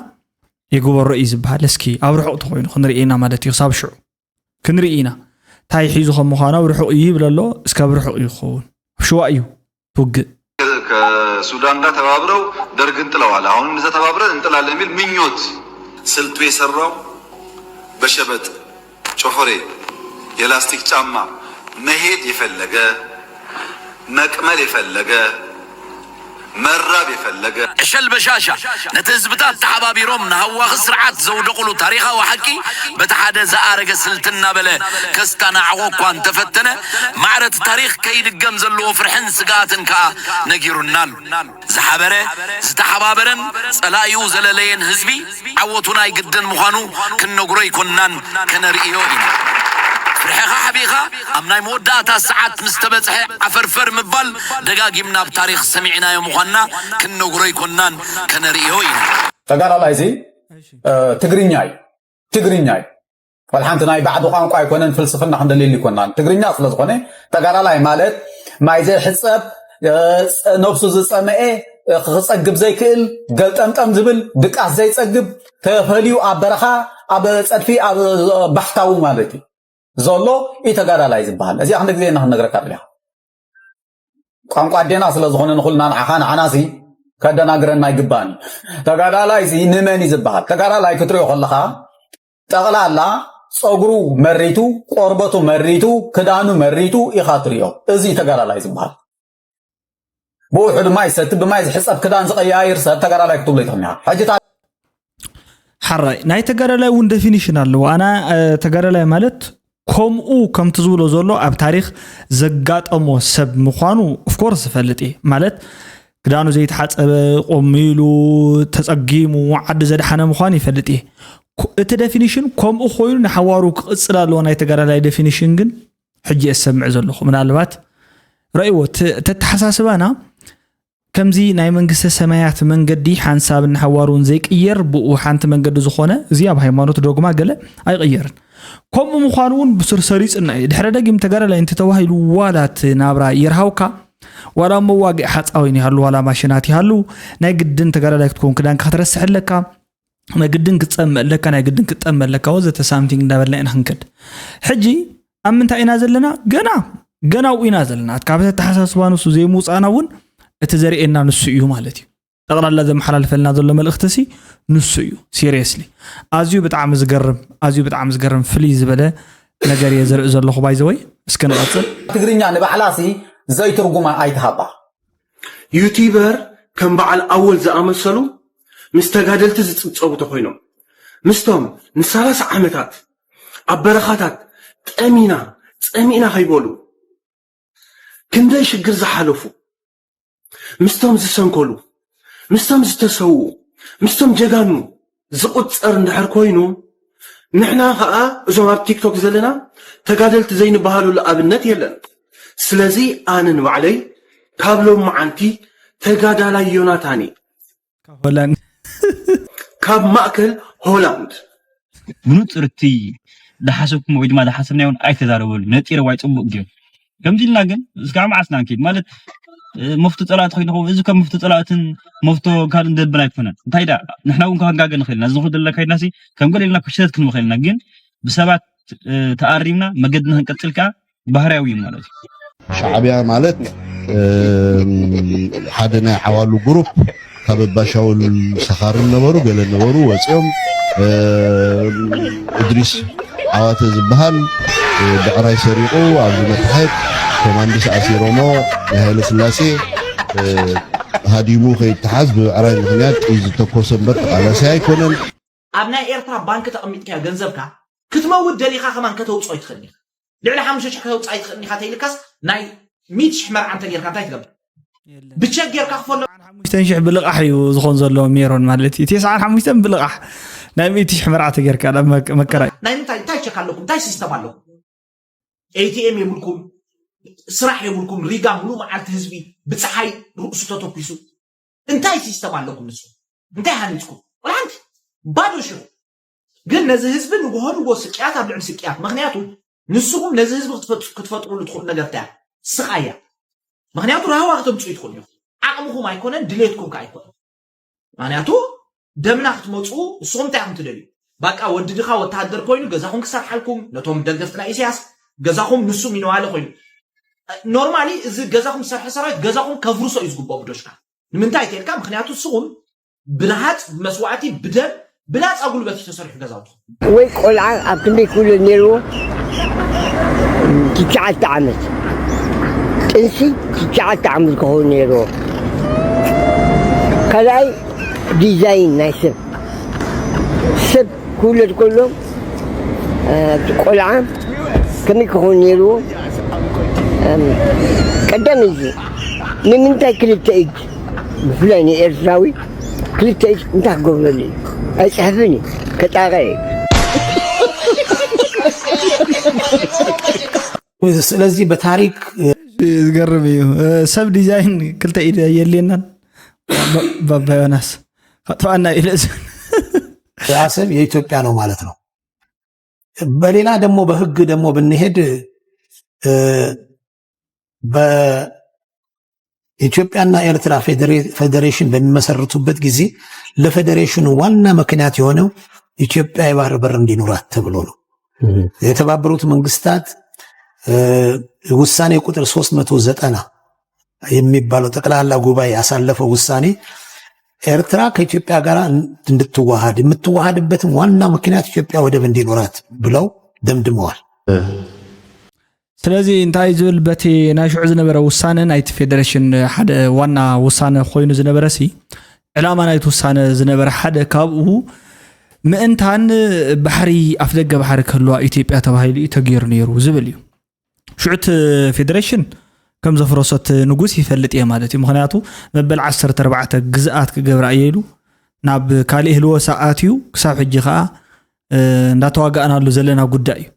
ይግበሮ እዩ ዝበሃል። እስኪ ኣብ ርሑቕ ተኾይኑ ክንርኢ ኢና ማለት እዩ። ክሳብ ሽዑ ክንርኢ ኢና። እንታይ ሒዙ ከም ምዃኑ ኣብ ርሑቕ እዩ ይብል ኣሎ። እስከ ኣብ ርሑቕ እዩ ክኸውን። ኣብ ሽዋ እዩ ትውግእ። ከሱዳን ጋር ተባብረው ደርግን ጥለዋል። አሁንም እዛ ተባብረን እንጥላለን የሚል ምኞት። ስልቱ የሰራው በሸበጥ ጮፈሬ የላስቲክ ጫማ መሄድ የፈለገ፣ መቅመል የፈለገ፣ መራብ የፈለገ። ዕሸል በሻሻ ነቲ ህዝብታት ተሓባቢሮም ንሃዋኺ ስርዓት ዘውደቑሉ ታሪኻዊ ሓቂ በቲ ሓደ ዝኣረገ ስልቲ እናበለ ከስታናዕቖ እኳ እንተፈተነ፣ ማዕረ እቲ ታሪኽ ከይድገም ዘለዎ ፍርሕን ስግኣትን ከኣ ነጊሩና ኣሎ። ዝሓበረ፣ ዝተሓባበረን ጸላኢኡ ዘለለየን ህዝቢ ዓወቱ ናይ ግድን ምዃኑ ክንነግሮ ኣይኮንናን፣ ከነርእዮ ኢና። ፍርሕኻ ሓቢእኻ ኣብ ናይ መወዳእታ ሰዓት ምስ ተበጽሐ ዓፈርፈር ምባል ደጋጊምና ኣብ ታሪኽ ሰሚዕናዮ ምዃንና ክንነግሮ ኣይኮንናን፣ ከነርእዮ ኢና። ተጋዳላይ እዚ፣ እ፣ ትግርኛ እዩ። ትግርኛ እዩ። ወላ ሓንቲ ናይ ባዕዲ ቋንቋ ኣይኮነን፣ ፍልስፍና ክንደልየሉ ኣይኮንናን። ትግርኛ ስለ ዝኾነ ተጋዳላይ ማለት ማይ ዘይሕጸብ፣ እ፣ ጸ-፣ ነብሱ ዝጸመኤ፣ እ፣ ክጸግብ ዘይክእል፣ ገልጠምጠም ዝብል፣ ድቃስ ዘይጸግብ፣ ተፈልዩ ኣብ በረኻ፣ ኣብ ጸድፊ፣ ኣብ ባሕታዊ ማለት እዩ ዘሎ እዩ ተጋዳላይ ዝበሃል። እዚኣ ክንደ ግዜ ኢና ክንነግረካ ደሊኻ? ቋንቋ ኣዴና ስለ ዝኾነ ንኹልና ንዓኻ ንዓናሲ ከደናግረና ኣይግባእን እዩ። ተጋዳላይ እዚ ንመን እዩ ዝበሃል? ተጋዳላይ ክትሪኦ ከለኻ ጠቕላላ ጸጉሩ መሪቱ፣ ቆርበቱ መሪቱ፣ ክዳኑ መሪቱ ኢኻ ትሪኦ። እዚ ተጋዳላይ ዝበሃል። ብውሑድ ማይ ዝሰቲ፣ ብማይ ዝሕጸብ ክዳን ዝቐያይር ሰብ ተጋዳላይ ክትብሎ ይትኽእል ኢኻ። ሕጂ እታ ሓራይ ናይ ተጋዳላይ እውን ደፊኒሽን ኣለዎ። ኣና፣ እ፣ ተጋዳላይ ማለት ከምኡ ከምቲ ዝብሎ ዘሎ ኣብ ታሪኽ ዘጋጠሞ ሰብ ምዃኑ ኦፍኮርስ ዝፈልጥ እየ። ማለት ክዳኑ ዘይተሓጸበ፣ ቆም ኢሉ፣ ተጸጊሙ፣ ዓዲ ዘድሓነ ምዃኑ ይፈልጥ እየ። ኮ-፣ እቲ ደፊኒሽን ከምኡ ኮይኑ ንሓዋሩ ክቕጽል ኣለዎ። ናይ ተጋዳላይ ደፊኒሽን ግን ሕጂ እየ ዝሰምዕ ዘለኹ። ምናልባት ረእይዎ፣ ተ-፣ ተተሓሳስባና ከምዚ ናይ መንግስተ ሰማያት መንገዲ ሓንሳብ ንሓዋሩ እውን ዘይቅየር፣ ብኡ ሓንቲ መንገዲ ዝኾነ፣ እዚ ኣብ ሃይማኖት ዶግማ ገለ ኣይቕየርን። ከምኡ ምዃኑ እውን ብስር ሰሪጽና እዩ። ድሕረ ደጊም ተጋዳላይ እንተተባሂሉ ዋላ እቲ ናብራ ይርሃውካ፣ ዋላ መዋግዒ ሓፃዊን ይሃሉ፣ ዋላ ማሽናት ይሃሉ፣ ናይ ግድን ተጋዳላይ ክትከውን ክዳንካ ክትረስሕ ኣለካ፣ ናይ ግድን ክትጸምእ ኣለካ፣ ናይ ግድን ክትጠመ ኣለካ፣ ወዘተ ሳምቲንግ እንዳበልና ኢና ክንከድ። ሕጂ ኣብ ምንታይ ኢና ዘለና? ገና፣ ገና ኣብኡ ኢና ዘለና። ካብ ኣተሓሳስባ ንሱ ዘይምውጻእና እውን እቲ ዘርእየና ንሱ እዩ ማለት እዩ። ጠቕላላ ዘመሓላልፈልና ዘሎ መልእኽቲ ሲ ንሱ እዩ። ሲሪየስሊ ኣዝዩ ብጣዕሚ ዝገርም፣ ኣዝዩ ብጣዕሚ ዝገርም ፍልይ ዝበለ ነገር እየ ዘርኢ ዘለኹ። ባይ ዘ ወይ እስከ ንቐጽል። ትግርኛ ንባዕላሲ ዘይትርጉማ ኣይትሃባ። ዩቲበር ከም በዓል ኣወል ዝኣመሰሉ ምስ ተጋደልቲ ዝጽብጸቡ ተኾይኖም፣ ምስቶም ንሰላሳ ዓመታት ኣብ በረኻታት ጠሚና ጸሚእና ከይበሉ ክንደይ ሽግር ዝሓለፉ፣ ምስቶም ዝሰንከሉ፣ ምስቶም ዝተሰውኡ፣ ምስቶም ጀጋኑ ዝቑጸር እንድሕር ኮይኑ፣ ንሕና ኸኣ እዞም ኣብ ቲክቶክ ዘለና ተጋደልቲ ዘይንበሃለሉ ኣብነት የለን። ስለዚ ኣነ ንባዕለይ ካብ ሎማዓንቲ ተጋዳላይ ዮናታን እየ። ካብ ሆላንድ። ካብ ማእከል ሆላንድ። ብንጹር እቲ ዝሓሰብኩም ወይ ድማ ዝሓሰብናዮ እውን ኣይተዛረበሉ። ነጢረ ዋይ ጽቡቕ ገይሩ። ከምዚ ኢልና ግን እስካዕ መዓስ ኢና ንከይድ? ማለት፣ እ፣ መፍቶ ጸላእቲ ኮይኑ ክኸውን፣ እዚ ከም መፍቶ ጸላእትን መፍቶ ካልእ እንደብን ኣይኮነን። እንታይ ደኣ፣ ንሕና እውን ክንጋገ ንኽእል ኢና። እዚ ንኽእል ዘለና ካይድናሲ ከም ገለ ኢልና ክሽተት ክንመኽእል ኢና። ግን ብሰባት፣ እ፣ ተኣሪምና መገድና ክንቀጽል ከኣ ባህርያዊ እዩ ማለት እዩ። ሻዕብያ ማለት፣ እ፣ ሓደ ናይ ዓዋሉ ግሩፕ ካብ ኣባሻውል ሰኻርን ነበሩ፣ ገለ ነበሩ፣ ወፂኦም፣ እ፣ እድሪስ ዓዋተ ዝበሃል፣ እ፣ ብዕራይ ሰሪቑ ኣብዚ መታሕት ኮማንዲስ ኣሲሮሞ ናይ ሃይለ ስላሴ፣ እ፣ ሃዲሙ ከይተሓዝ ብብዕራይ ምኽንያት ጥይት ዝተኮሰ እምበር ተቓላሳይ ኣይኮነን። ኣብ ናይ ኤርትራ ባንክ ተቐሚጥካዮ ገንዘብካ ክትመውት ደሊኻ ከማን ከተውፅኦ ኣይትኽእልን ኢኻ። ልዕሊ ሓሙሽተ ሽሕ ከተውፅእ ኣይትኽእልን ኢኻ ተይልካስ ናይ ሚእቲ ሽሕ መርዓ እንተጌርካ እንታይ ትገብር? ብቸክ ጌርካ ክፈሎ። ሓሙሽተ ሽሕ ብልቓሕ እዩ ዝኾን ዘሎ ሜሮን ማለት እዩ። ተስዓን ሓሙሽተን ብልቓሕ ናይ ሚእቲ ሽሕ መርዓ ተጌርካ መከራ እዩ። ናይ ምንታይ እንታይ ቸክ ኣለኩም? እንታይ ሲስተም ኣለኩም? ኤቲኤም የብልኩም፣ ስራሕ የብልኩም። ሪጋ ሙሉ መዓልቲ ህዝቢ ብፀሓይ ርእሱ ተተኩሱ እንታይ ሲስተም ኣለኩም? ንስኹም እንታይ ሃኒፅኩም? ወላ ሓንቲ ባዶ ሽሮ። ግን ነዚ ህዝቢ ንግሆ ንግሆ ስቅያት ኣብ ልዕሊ ስቅያት። ምክንያቱ ንስኹም ነዚ ህዝቢ ክትፈጥሩሉ ትኽእሉ ነገር እንታይ ስቃያ። ምክንያቱ ራህዋ ክተምፅኡ ይትኽእሉ ኢኹም። ዓቕምኹም ኣይኮነን፣ ድሌትኩም ከ ኣይኮነን። ምክንያቱ ደምና ክትመፅኡ ንስኹም እንታይ ኢኹም ትደልዩ? ባቃ ወዲ ድኻ ወተሃደር ኮይኑ ገዛኹም ክሰርሓልኩም፣ ነቶም ደገፍትና ኢሳያስ ገዛኹም ንሱ ሚነዋለ ኮይኑ። ኖርማሊ እዚ ገዛኹም ዝሰርሐ ሰራዊት ገዛኹም ከፍርሶ እዩ ዝግብኦ ብዶሽካ። ንምንታይ ተልካ? ምክንያቱ ንስኹም ብረሃፅ፣ ብመስዋእቲ፣ ብደም፣ ብናፃ ጉልበት እዩ ተሰሪሑ ገዛውትኹም። ወይ ቆልዓ ኣብ ክንደይ ኩሎ ነይርዎ ትሽዓተ ዓመት ጥንሲ ትሽዓተ ዓመት ክኸውን ነይርዎ። ካልኣይ ዲዛይን ናይ ሰብ ሰብ ክውለድ ከሎ እቲ ቆልዓ ከመይ ክኸውን ነይርዎ? ቀዳም እዚ ንምንታይ ክልተ ኢድ ብፍላይ ንኤርትራዊ ክልተ ኢድ እንታይ ክገብረሉ እዩ? ኣይፅሕፍን እዩ፣ ከጣቐ እዩ። ስለዚህ በታሪክ ዝገርም እዩ። ሰብ ዲዛይን ክልተ ኢድ የድልየናን ባባ ዮናስ ከጥፋና ኢለ አሰብ የኢትዮጵያ ነው ማለት ነው። በሌላ ደግሞ በህግ ደግሞ ብንሄድ በኢትዮጵያና ኤርትራ ፌዴሬሽን በሚመሰርቱበት ጊዜ ለፌዴሬሽኑ ዋና ምክንያት የሆነው ኢትዮጵያ የባህር በር እንዲኖራት ተብሎ ነው። የተባበሩት መንግስታት ውሳኔ ቁጥር ሶስት መቶ ዘጠና የሚባለው ጠቅላላ ጉባኤ ያሳለፈው ውሳኔ ኤርትራ ከኢትዮጵያ ጋር እንድትዋሃድ የምትዋሃድበትም ዋና ምክንያት ኢትዮጵያ ወደብ እንዲኖራት ብለው ደምድመዋል። ስለዚ እንታይ ዝብል በቲ ናይ ሽዑ ዝነበረ ውሳነ ናይቲ ፌደሬሽን ሓደ ዋና ውሳነ ኮይኑ ዝነበረ ሲ ዕላማ ናይቲ ውሳነ ዝነበረ ሓደ ካብኡ ምእንታን ባሕሪ ኣፍደገ ባሕሪ ክህልዋ ኢትዮጵያ ተባሂሉ እዩ ተገይሩ ነይሩ ዝብል እዩ። ሽዑ እቲ ፌደሬሽን ከም ዘፍረሶ እቲ ንጉስ ይፈልጥ እየ ማለት እዩ። ምኽንያቱ መበል ዓሰርተ ኣርባዕተ ግዝኣት ክገብራ እየ ኢሉ ናብ ካሊእ ህልወሳ ኣትዩ ክሳብ ሕጂ ከዓ እንዳተዋጋእናሉ ዘለና ጉዳይ እዩ።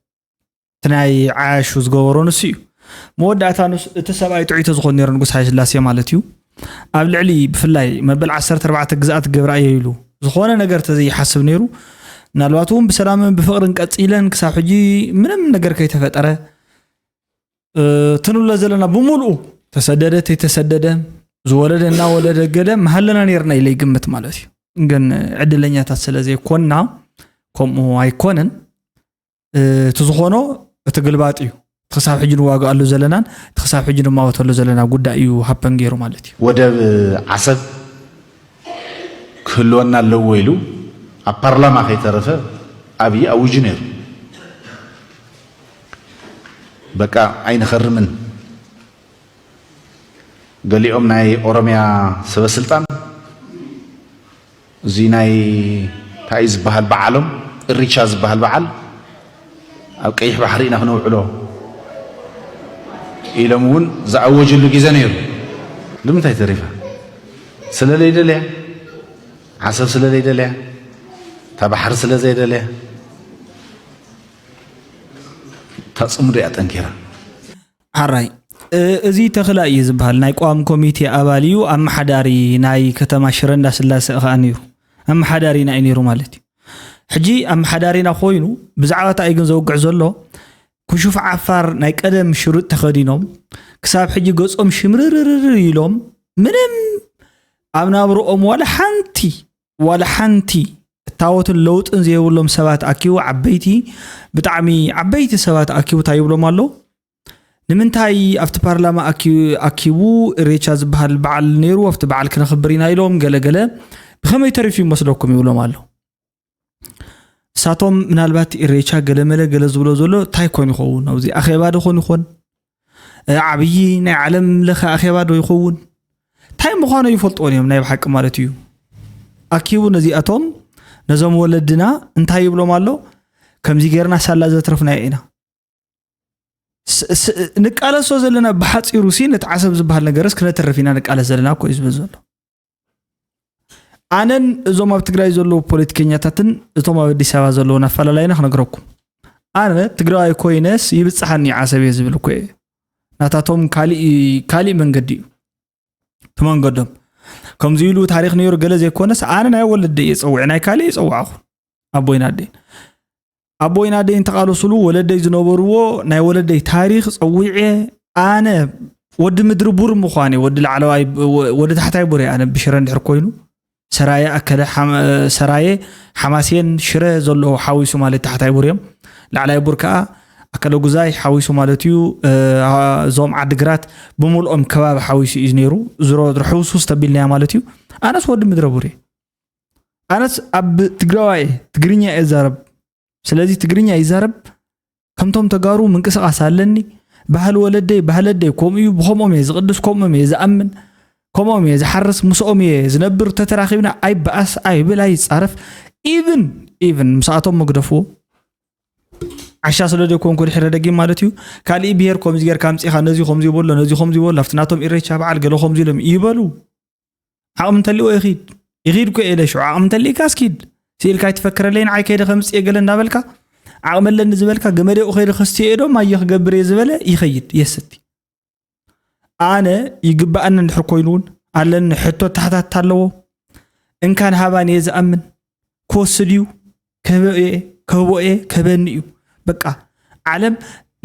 እቲ ናይ ዓያሹ ዝገበሮ ንሱ እዩ። መወዳእታ እቲ ሰብኣይ ጥዑይ ተዝኾን ነይሩ ንጉስ ሃይለስላሴ ማለት እዩ ኣብ ልዕሊ ብፍላይ መበል ዓሰርተ ኣርባዕተ ግዝኣት ክገብራ እየ ኢሉ ዝኾነ ነገር ተዘይሓስብ ነይሩ ምናልባት እውን ብሰላምን ብፍቕርን ቀፂለን ክሳብ ሕጂ ምንም ነገር ከይተፈጠረ ትንብሎ ዘለና ብምልኡ ተሰደደ ተይተሰደደ ዝወለደ እናወለደ ገለ መሃለና ነርና ኢለ ይግምት ማለት እዩ። ግን ዕድለኛታት ስለ ዘይኮንና ከምኡ ኣይኮነን። እቲ ዝኾኖ እቲ ግልባጥ እዩ። እቲ ክሳብ ሕጂ ንዋግኣሉ ዘለናን እቲ ክሳብ ሕጂ ንማወተሉ ዘለና ጉዳይ እዩ ሃፐን ገይሩ ማለት እዩ። ወደብ ዓሰብ ክህልወና ኣለዎ ኢሉ ኣብ ፓርላማ ከይተረፈ ኣብይ ኣዊጁ ነይሩ። በቃ ኣይንኸርምን። ገሊኦም ናይ ኦሮምያ ሰበስልጣን እዚ ናይ እንታይ ዝበሃል በዓሎም እሪቻ ዝበሃል በዓል ኣብ ቀይሕ ባሕሪ ኢና ክነውዕሎ ኢሎም እውን ዝኣወጅሉ ግዜ ነይሩ። ንምንታይ ተሪፋ? ስለ ለይደለያ፣ ዓሰብ ስለ ለይደለያ፣ እታ ባሕሪ ስለ ዘይደለያ፣ እታ ፅምዶ እያ ጠንኪራ። ሓራይ እዚ ተኽላ እዩ ዝበሃል ናይ ቋሚ ኮሚቴ ኣባል እዩ። ኣመሓዳሪ ናይ ከተማ ሽረ እንዳስላሰ ኸዓ ነይሩ። ኣመሓዳሪና እዩ ነይሩ ማለት እዩ። ሕጂ ኣመሓዳሪና ኮይኑ ብዛዕባ እንታይ እዩ ግን ዘውግዕ ዘሎ? ኩሹፍ ዓፋር ናይ ቀደም ሽሩጥ ተኸዲኖም ክሳብ ሕጂ ገጾም ሽምርርርር ኢሎም ምንም ኣብ ናብርኦም ዋላ ሓንቲ ዋላ ሓንቲ እታወትን ለውጥን ዘይብሎም ሰባት ኣኪቡ ዓበይቲ ብጣዕሚ ዓበይቲ ሰባት ኣኪቡ እንታይ ይብሎም ኣሎ? ንምንታይ ኣብቲ ፓርላማ ኣኪቡ ኢሬቻ ዝበሃል በዓል ነይሩ ኣብቲ በዓል ክነኽብር ኢና ኢሎም ገለ ገለ ብኸመይ ተሪፉ ይመስለኩም ይብሎም ኣሎ። ንሳቶም ምናልባት ኢሬቻ ገለመለ ገለ ዝብሎ ዘሎ እንታይ ኮን ይኸውን ኣብዚ ኣኼባ ዶ ኮን ይኾን? ዓብዪ ናይ ዓለም ለኸ ኣኼባ ዶ ይኸውን? እንታይ ምዃኑ ይፈልጥዎን እዮም ናይ ብሓቂ ማለት እዩ። ኣኪቡ ነዚኣቶም ነዞም ወለድና እንታይ ይብሎም ኣሎ? ከምዚ ጌርና ሳላ ዘትረፍናዮ ኢና። ንቃለሶ ዘለና ብሓፂሩ ሲ ነቲ ዓሰብ ዝበሃል ነገርስ ክነተርፍ ኢና ንቃለስ ዘለና እኮ እዩ ዝብል ዘሎ። ኣነን እዞም ኣብ ትግራይ ዘለዉ ፖለቲከኛታትን እቶም ኣብ ኣዲስ ኣበባ ዘለዉን ኣፈላላይና ክነግረኩም። ኣነ ትግራዋይ ኮይነስ ይብፅሓኒ ዓሰብ እየ ዝብል እኮ እየ። ናታቶም ካሊእ መንገዲ እዩ ትመንገዶም። ከምዚ ኢሉ ታሪክ ነይሩ ገለ ዘይኮነስ ኣነ ናይ ወለደ እየ ፀዊዐ ናይ ካሊእ ይፀዋዕኹ ኣቦይን ኣደይን ኣቦይን ኣደይን ተቓለሱሉ ወለደይ ዝነበርዎ ናይ ወለደይ ታሪክ ፀዊዐ ኣነ ወዲ ምድሪ ቡር ምዃነ ወዲ ላዕለዋይ ወዲ ታሕታይ ቡር ኣነ ብሽረ እንድሕር ኮይኑ ሰራየ ኣከለ ሰራየ ሓማሴን ሽረ ዘሎ ሓዊሱ ማለት ታሕታይ ቡር እዮም ላዕላይ ቡር ከዓ ኣከለ ጉዛይ ሓዊሱ ማለት እዩ እዞም ዓድግራት ብምልኦም ከባቢ ሓዊሱ እዩ ነይሩ ዝሮ ርሑሱስ ተቢልናያ ማለት እዩ ኣነስ ወዲ ምድረ ቡር ኣነስ ኣብ ትግራዋይ ትግርኛ እዛረብ ስለዚ ትግርኛ ይዛረብ ከምቶም ተጋሩ ምንቅስቃስ ኣለኒ ባህል ወለደይ ባህለደይ ከምኡ እዩ ብከምኦም እየ ዝቅድስ ከምኦም እየ ዝኣምን ከምኦም እየ ዝሓርስ ምስኦም እየ ዝነብር ተተራኺብና ኣይበኣስ ኣይብል ኣይፃረፍ even even ምስኣቶም መግደፍዎ ዓሻ ስለ ዘይኮንኩ ድሕረ ደጊም ማለት እዩ ካሊእ ብሄር ከምዚ ጌርካ ኣምፂኻ ነዚ ከምዚ ይበሎ ነዚ ከምዚ ይበሎ ኣብቲ ናቶም ኢሬቻ በዓል ገለ ከምዚ ኢሎም ይበሉ ዓቕሚ እንተልዎ ይኺድ ይኺድ ኮ ኢለ ሽዑ ዓቕሚ እንተልእካ እስኪድ ስኢልካ ኣይትፈክረለይ ንዓይ ከይደ ከምፅእ ገለ እንዳበልካ ዓቕሚ ኣለኒ ዝበልካ ገመደኡ ከይደ ከስትዮ ዶ ማየ ክገብር እየ ዝበለ ይኸይድ የስቲ ኣነ ይግባኣኒ እንድሕር ኮይኑ እውን ኣለኒ ሕቶ ተሓታትታ ኣለዎ እንካን ሃባን እየ ዝኣምን ክወስድ እዩ ክህበ እየ ክህቦ እየ ክህበኒ እዩ በቃ ዓለም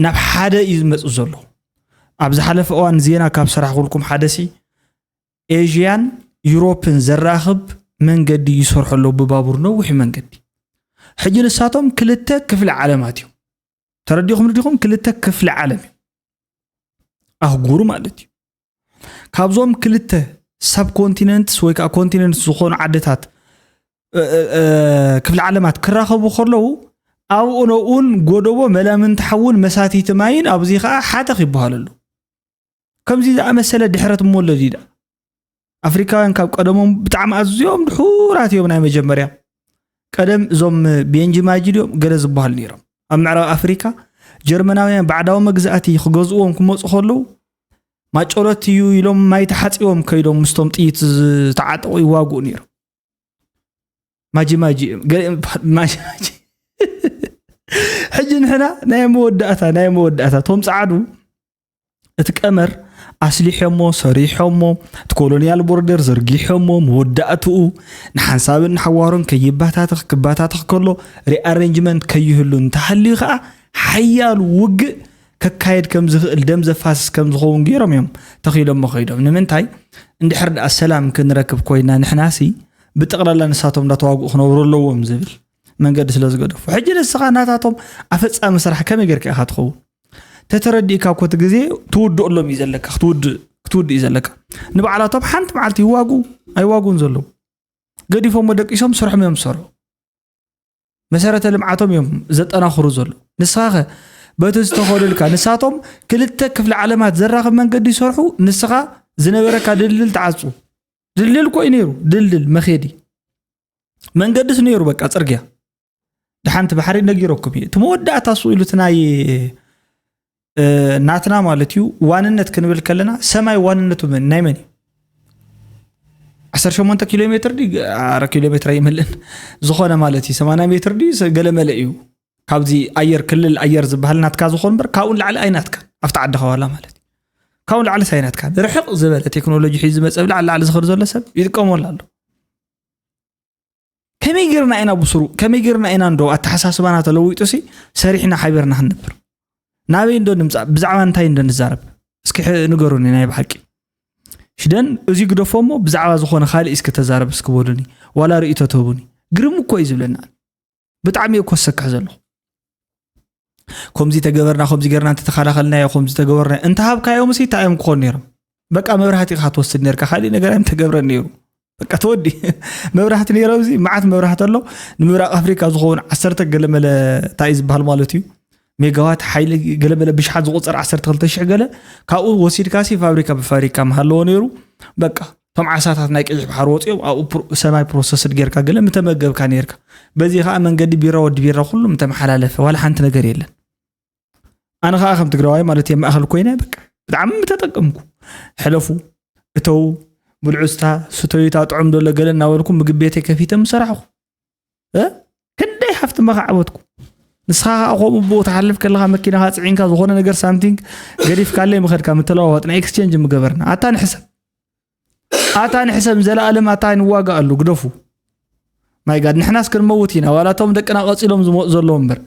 ናብ ሓደ እዩ ዝመፅእ ዘሎ ኣብ ዝሓለፈ እዋን ዜና ካብ ሰራሕኩልኩም ሓደ ሲ ኤዥያን ዩሮፕን ዘራኽብ መንገዲ ይሰርሑ ኣለዉ ብባቡር ነዊሕ መንገዲ ሕጂ ንሳቶም ክልተ ክፍለ ዓለማት እዮም ተረዲኹም ርዲኹም ክልተ ክፍለ ዓለም እዩ ኣህጉሩ ማለት እዩ ካብዞም ክልተ ሳብ ኮንቲነንትስ ወይ ከዓ ኮንቲነንትስ ዝኾኑ ዓድታት ክፍለ ዓለማት ክራኸቡ ከለዉ ኣብኡ ነኡን ጎደቦ መላምንቲ ሓውን መሳትይቲ ማይን ኣብዚ ከዓ ሓተኽ ይበሃለሉ ከምዚ ዝኣመሰለ ድሕረት እሞ ኣሎ ድዩ ደኣ? ኣፍሪካውያን ካብ ቀደሞም ብጣዕሚ ኣዝዮም ድሑራት እዮም ናይ መጀመርያ። ቀደም እዞም ቤንጂ ማጂ ድዮም ገለ ዝበሃሉ ነይሮም። ኣብ ምዕራብ ኣፍሪካ ጀርመናውያን ባዕዳዊ መግዛእቲ ክገዝእዎም ክመፁ ከለዉ ማጨሎት እዩ ኢሎም ማይ ተሓፂቦም ከይዶም ምስቶም ጥይት ዝተዓጠቑ ይዋግኡ ነይሮም። ማጂ ማጂ እዮም። ገሊኦም ይበሃል፣ ማጂ ማጂ። ሕጂ ንሕና ናይ መወዳእታ፣ ናይ መወዳእታ፣ እቶም ጸዓዱ እቲ ቀመር ኣስሊሖሞ፣ ሰሪሖሞ፣ እቲ ኮሎኒያል ቦርደር ዘርጊሖሞ፣ መወዳእትኡ ንሓንሳብን ንሓዋሩን ከይባታተኽ፣ ክባታተኽ ከሎ፣ ሪኣሬንጅመንት ከይህሉ እንተሃልዩ ኸኣ፣ ሓያል ውግእ ከካየድ ከም ዝኽእል፣ ደም ዘፋስስ ከም ዝኸውን ገይሮም እዮም ተኺሎሞ ከይዶም። ንምንታይ? እንድሕር ደኣ ሰላም ክንረክብ ኮይና ንሕናሲ፣ ብጠቕላላ ንሳቶም እንዳተዋግኡ ክነብሩ ኣለዎም ዝብል መንገዲ ስለ ዝገደፉ። ሕጂ ንስኻ ናታቶም ኣፈጻሚ ስራሕ ከመይ ጌርካ ኢኻ ትኸውን? ተተረዲእካ እኮ እቲ ግዜ ትውድእሎም እዩ ዘለካ፣ ክትውድእ፣ ክትውድእ እዩ ዘለካ። ንባዕላቶም ሓንቲ መዓልቲ ይዋግኡ፣ ኣይዋግኡን ዘለዉ። ገዲፎሞ ደቂሶም ስርሖም እዮም ዝሰርሑ። መሰረተ ልምዓቶም እዮም ዘጠናኽሩ ዘለዉ። ንስኻ ኸ በቲ ዝተኸደልካ፣ ንሳቶም ክልተ ክፍለ ዓለማት ዘራኽብ መንገዲ ይሰርሑ፣ ንስኻ ዝነበረካ ድልድል ትዓጹ። ድልድል እኮ እዩ ነይሩ፣ ድልድል መኼዲ። መንገድስ ነይሩ፣ በቃ ጽርግያ። ደሓንቲ ባሕሪ ነጊረኩም እየ። እቲ መወዳእታ እሱ ኢሉ እቲ ናይ፣ እ፣ ናትና ማለት እዩ፣ ዋንነት ክንብል ከለና፣ ሰማይ ዋንነቱ መን-፣ ናይ መን እዩ? ዓሰርተ ሸሞንተ ኪሎ ሜትር ድዩ? ኣረ፣ ኪሎ ሜትር ኣይመልእን። ዝኾነ ማለት እዩ፣ ሰማንያ ሜትር ድዩ? ሰ-፣ ገለ መለ እዩ። ካብዚ ኣየር፣ ክልል ኣየር ዝበሃል ናትካ ዝኾን እምበር፣ ካብኡ ንላዕሊ ኣይናትካን። ኣብቲ ዓድኻ ዋላ ማለት እዩ። ካብኡ ንላዕሊ ኣይናትካን። ርሕቕ ዝበለ ቴክኖሎጂ ሒዙ ዝመጸ፣ ብላዕሊ ላዕሊ ዝኸድ ዘሎ ሰብ ይጥቀመሉ ኣሎ። ከመይ ጌርና ኢና ብስሩ፣ ከመይ ጌርና ኢና እንዶ ኣተሓሳስባና ተለዊጡ ሲ፣ ሰሪሕና ሓቢርና ክንነብር? ናበይ እንዶ ንምጻእ? ብዛዕባ እንታይ እንዶ ንዛረብ? እስኪ ሕ-፣ ንገሩኒ ናይ ብሓቂ። ሽደን እዚ ግደፎ እሞ ብዛዕባ ዝኾነ ካልእ እስኪ ተዛረብ እስኪ በሉኒ። ዋላ ርእይቶ ትህቡኒ። ግርም እኮ እዩ ዝብለና። ብጣዕሚ እየ እኮ ዝሰክሕ ዘለኹ። ከምዚ ተገበርና፣ ከምዚ ጌርና እንተተኸላኸልናዮ፣ ከምዚ ተገበርና፣ እንተሃብካዮም ሲ እንታይ እዮም ክኾኑ ነይሮም? በቃ መብራህቲ ኢኻ ትወስድ ነይርካ፣ ካልእ ነገር ኣይምተገብረን ነይሩ። በቃ ተወዲ። መብራህቲ ነይሮም ሲ፣ መዓት መብራህቲ ኣሎ። ንምብራቕ ኣፍሪካ ዝኸውን ዓሰርተ ገለ መለ እንታይ እዩ ዝበሃል ማለት እዩ። ሜጋዋት ሓይሊ ገለ መለ ብሽሓት ዝቑጸር ዓሰርተ ክልተ ሽሕ ገለ፣ ካብኡ ወሲድካ ሲ ፋብሪካ ብፋብሪካ ምሃለዎ ነይሩ። በቃ እቶም ዓሳታት ናይ ቀይሕ ባሕሪ ወፂኦም ኣብኡ ሰማይ ፕሮሰስድ ጌርካ ገለ ምተመገብካ ነርካ። በዚ ከዓ መንገዲ ቢራ ወዲ ቢራ ኩሉ ምተመሓላለፈ ዋላ ሓንቲ ነገር የለን። ኣነ ከዓ ከም ትግራዋይ ማለት እየ ማእኸል ኮይነ በቃ ብጣዕሚ ምተጠቀምኩ። ሕለፉ፣ እተው፣ ብልዑ፣ ስታ፣ ስተዩ፣ እታ ጥዑም ደሎ ገለ እናበልኩ ምግቢ ቤተይ ከፊተ ምሰራሕኩ። ክንደይ ሃፍቲ መኻዕበትኩ። ንስኻ ከዓ ከምኡ ብኡ ትሓልፍ ከለኻ መኪናኻ ፅዒንካ ዝኾነ ነገር ሳምቲንግ ገዲፍካለይ ምኸድካ ምተለዋወጥና ኤክስቼንጅ ምገበርና ኣታ ንሕሰብ። ኣታ ንሕሰብ ዘለኣለም ኣታ ንዋጋኣሉ ግደፉ። ማይ ጋድ ንሕናስ ክንመውት ኢና ዋላ እቶም ደቅና ቀፂሎም ዝመፁ ዘለዉ እምበር።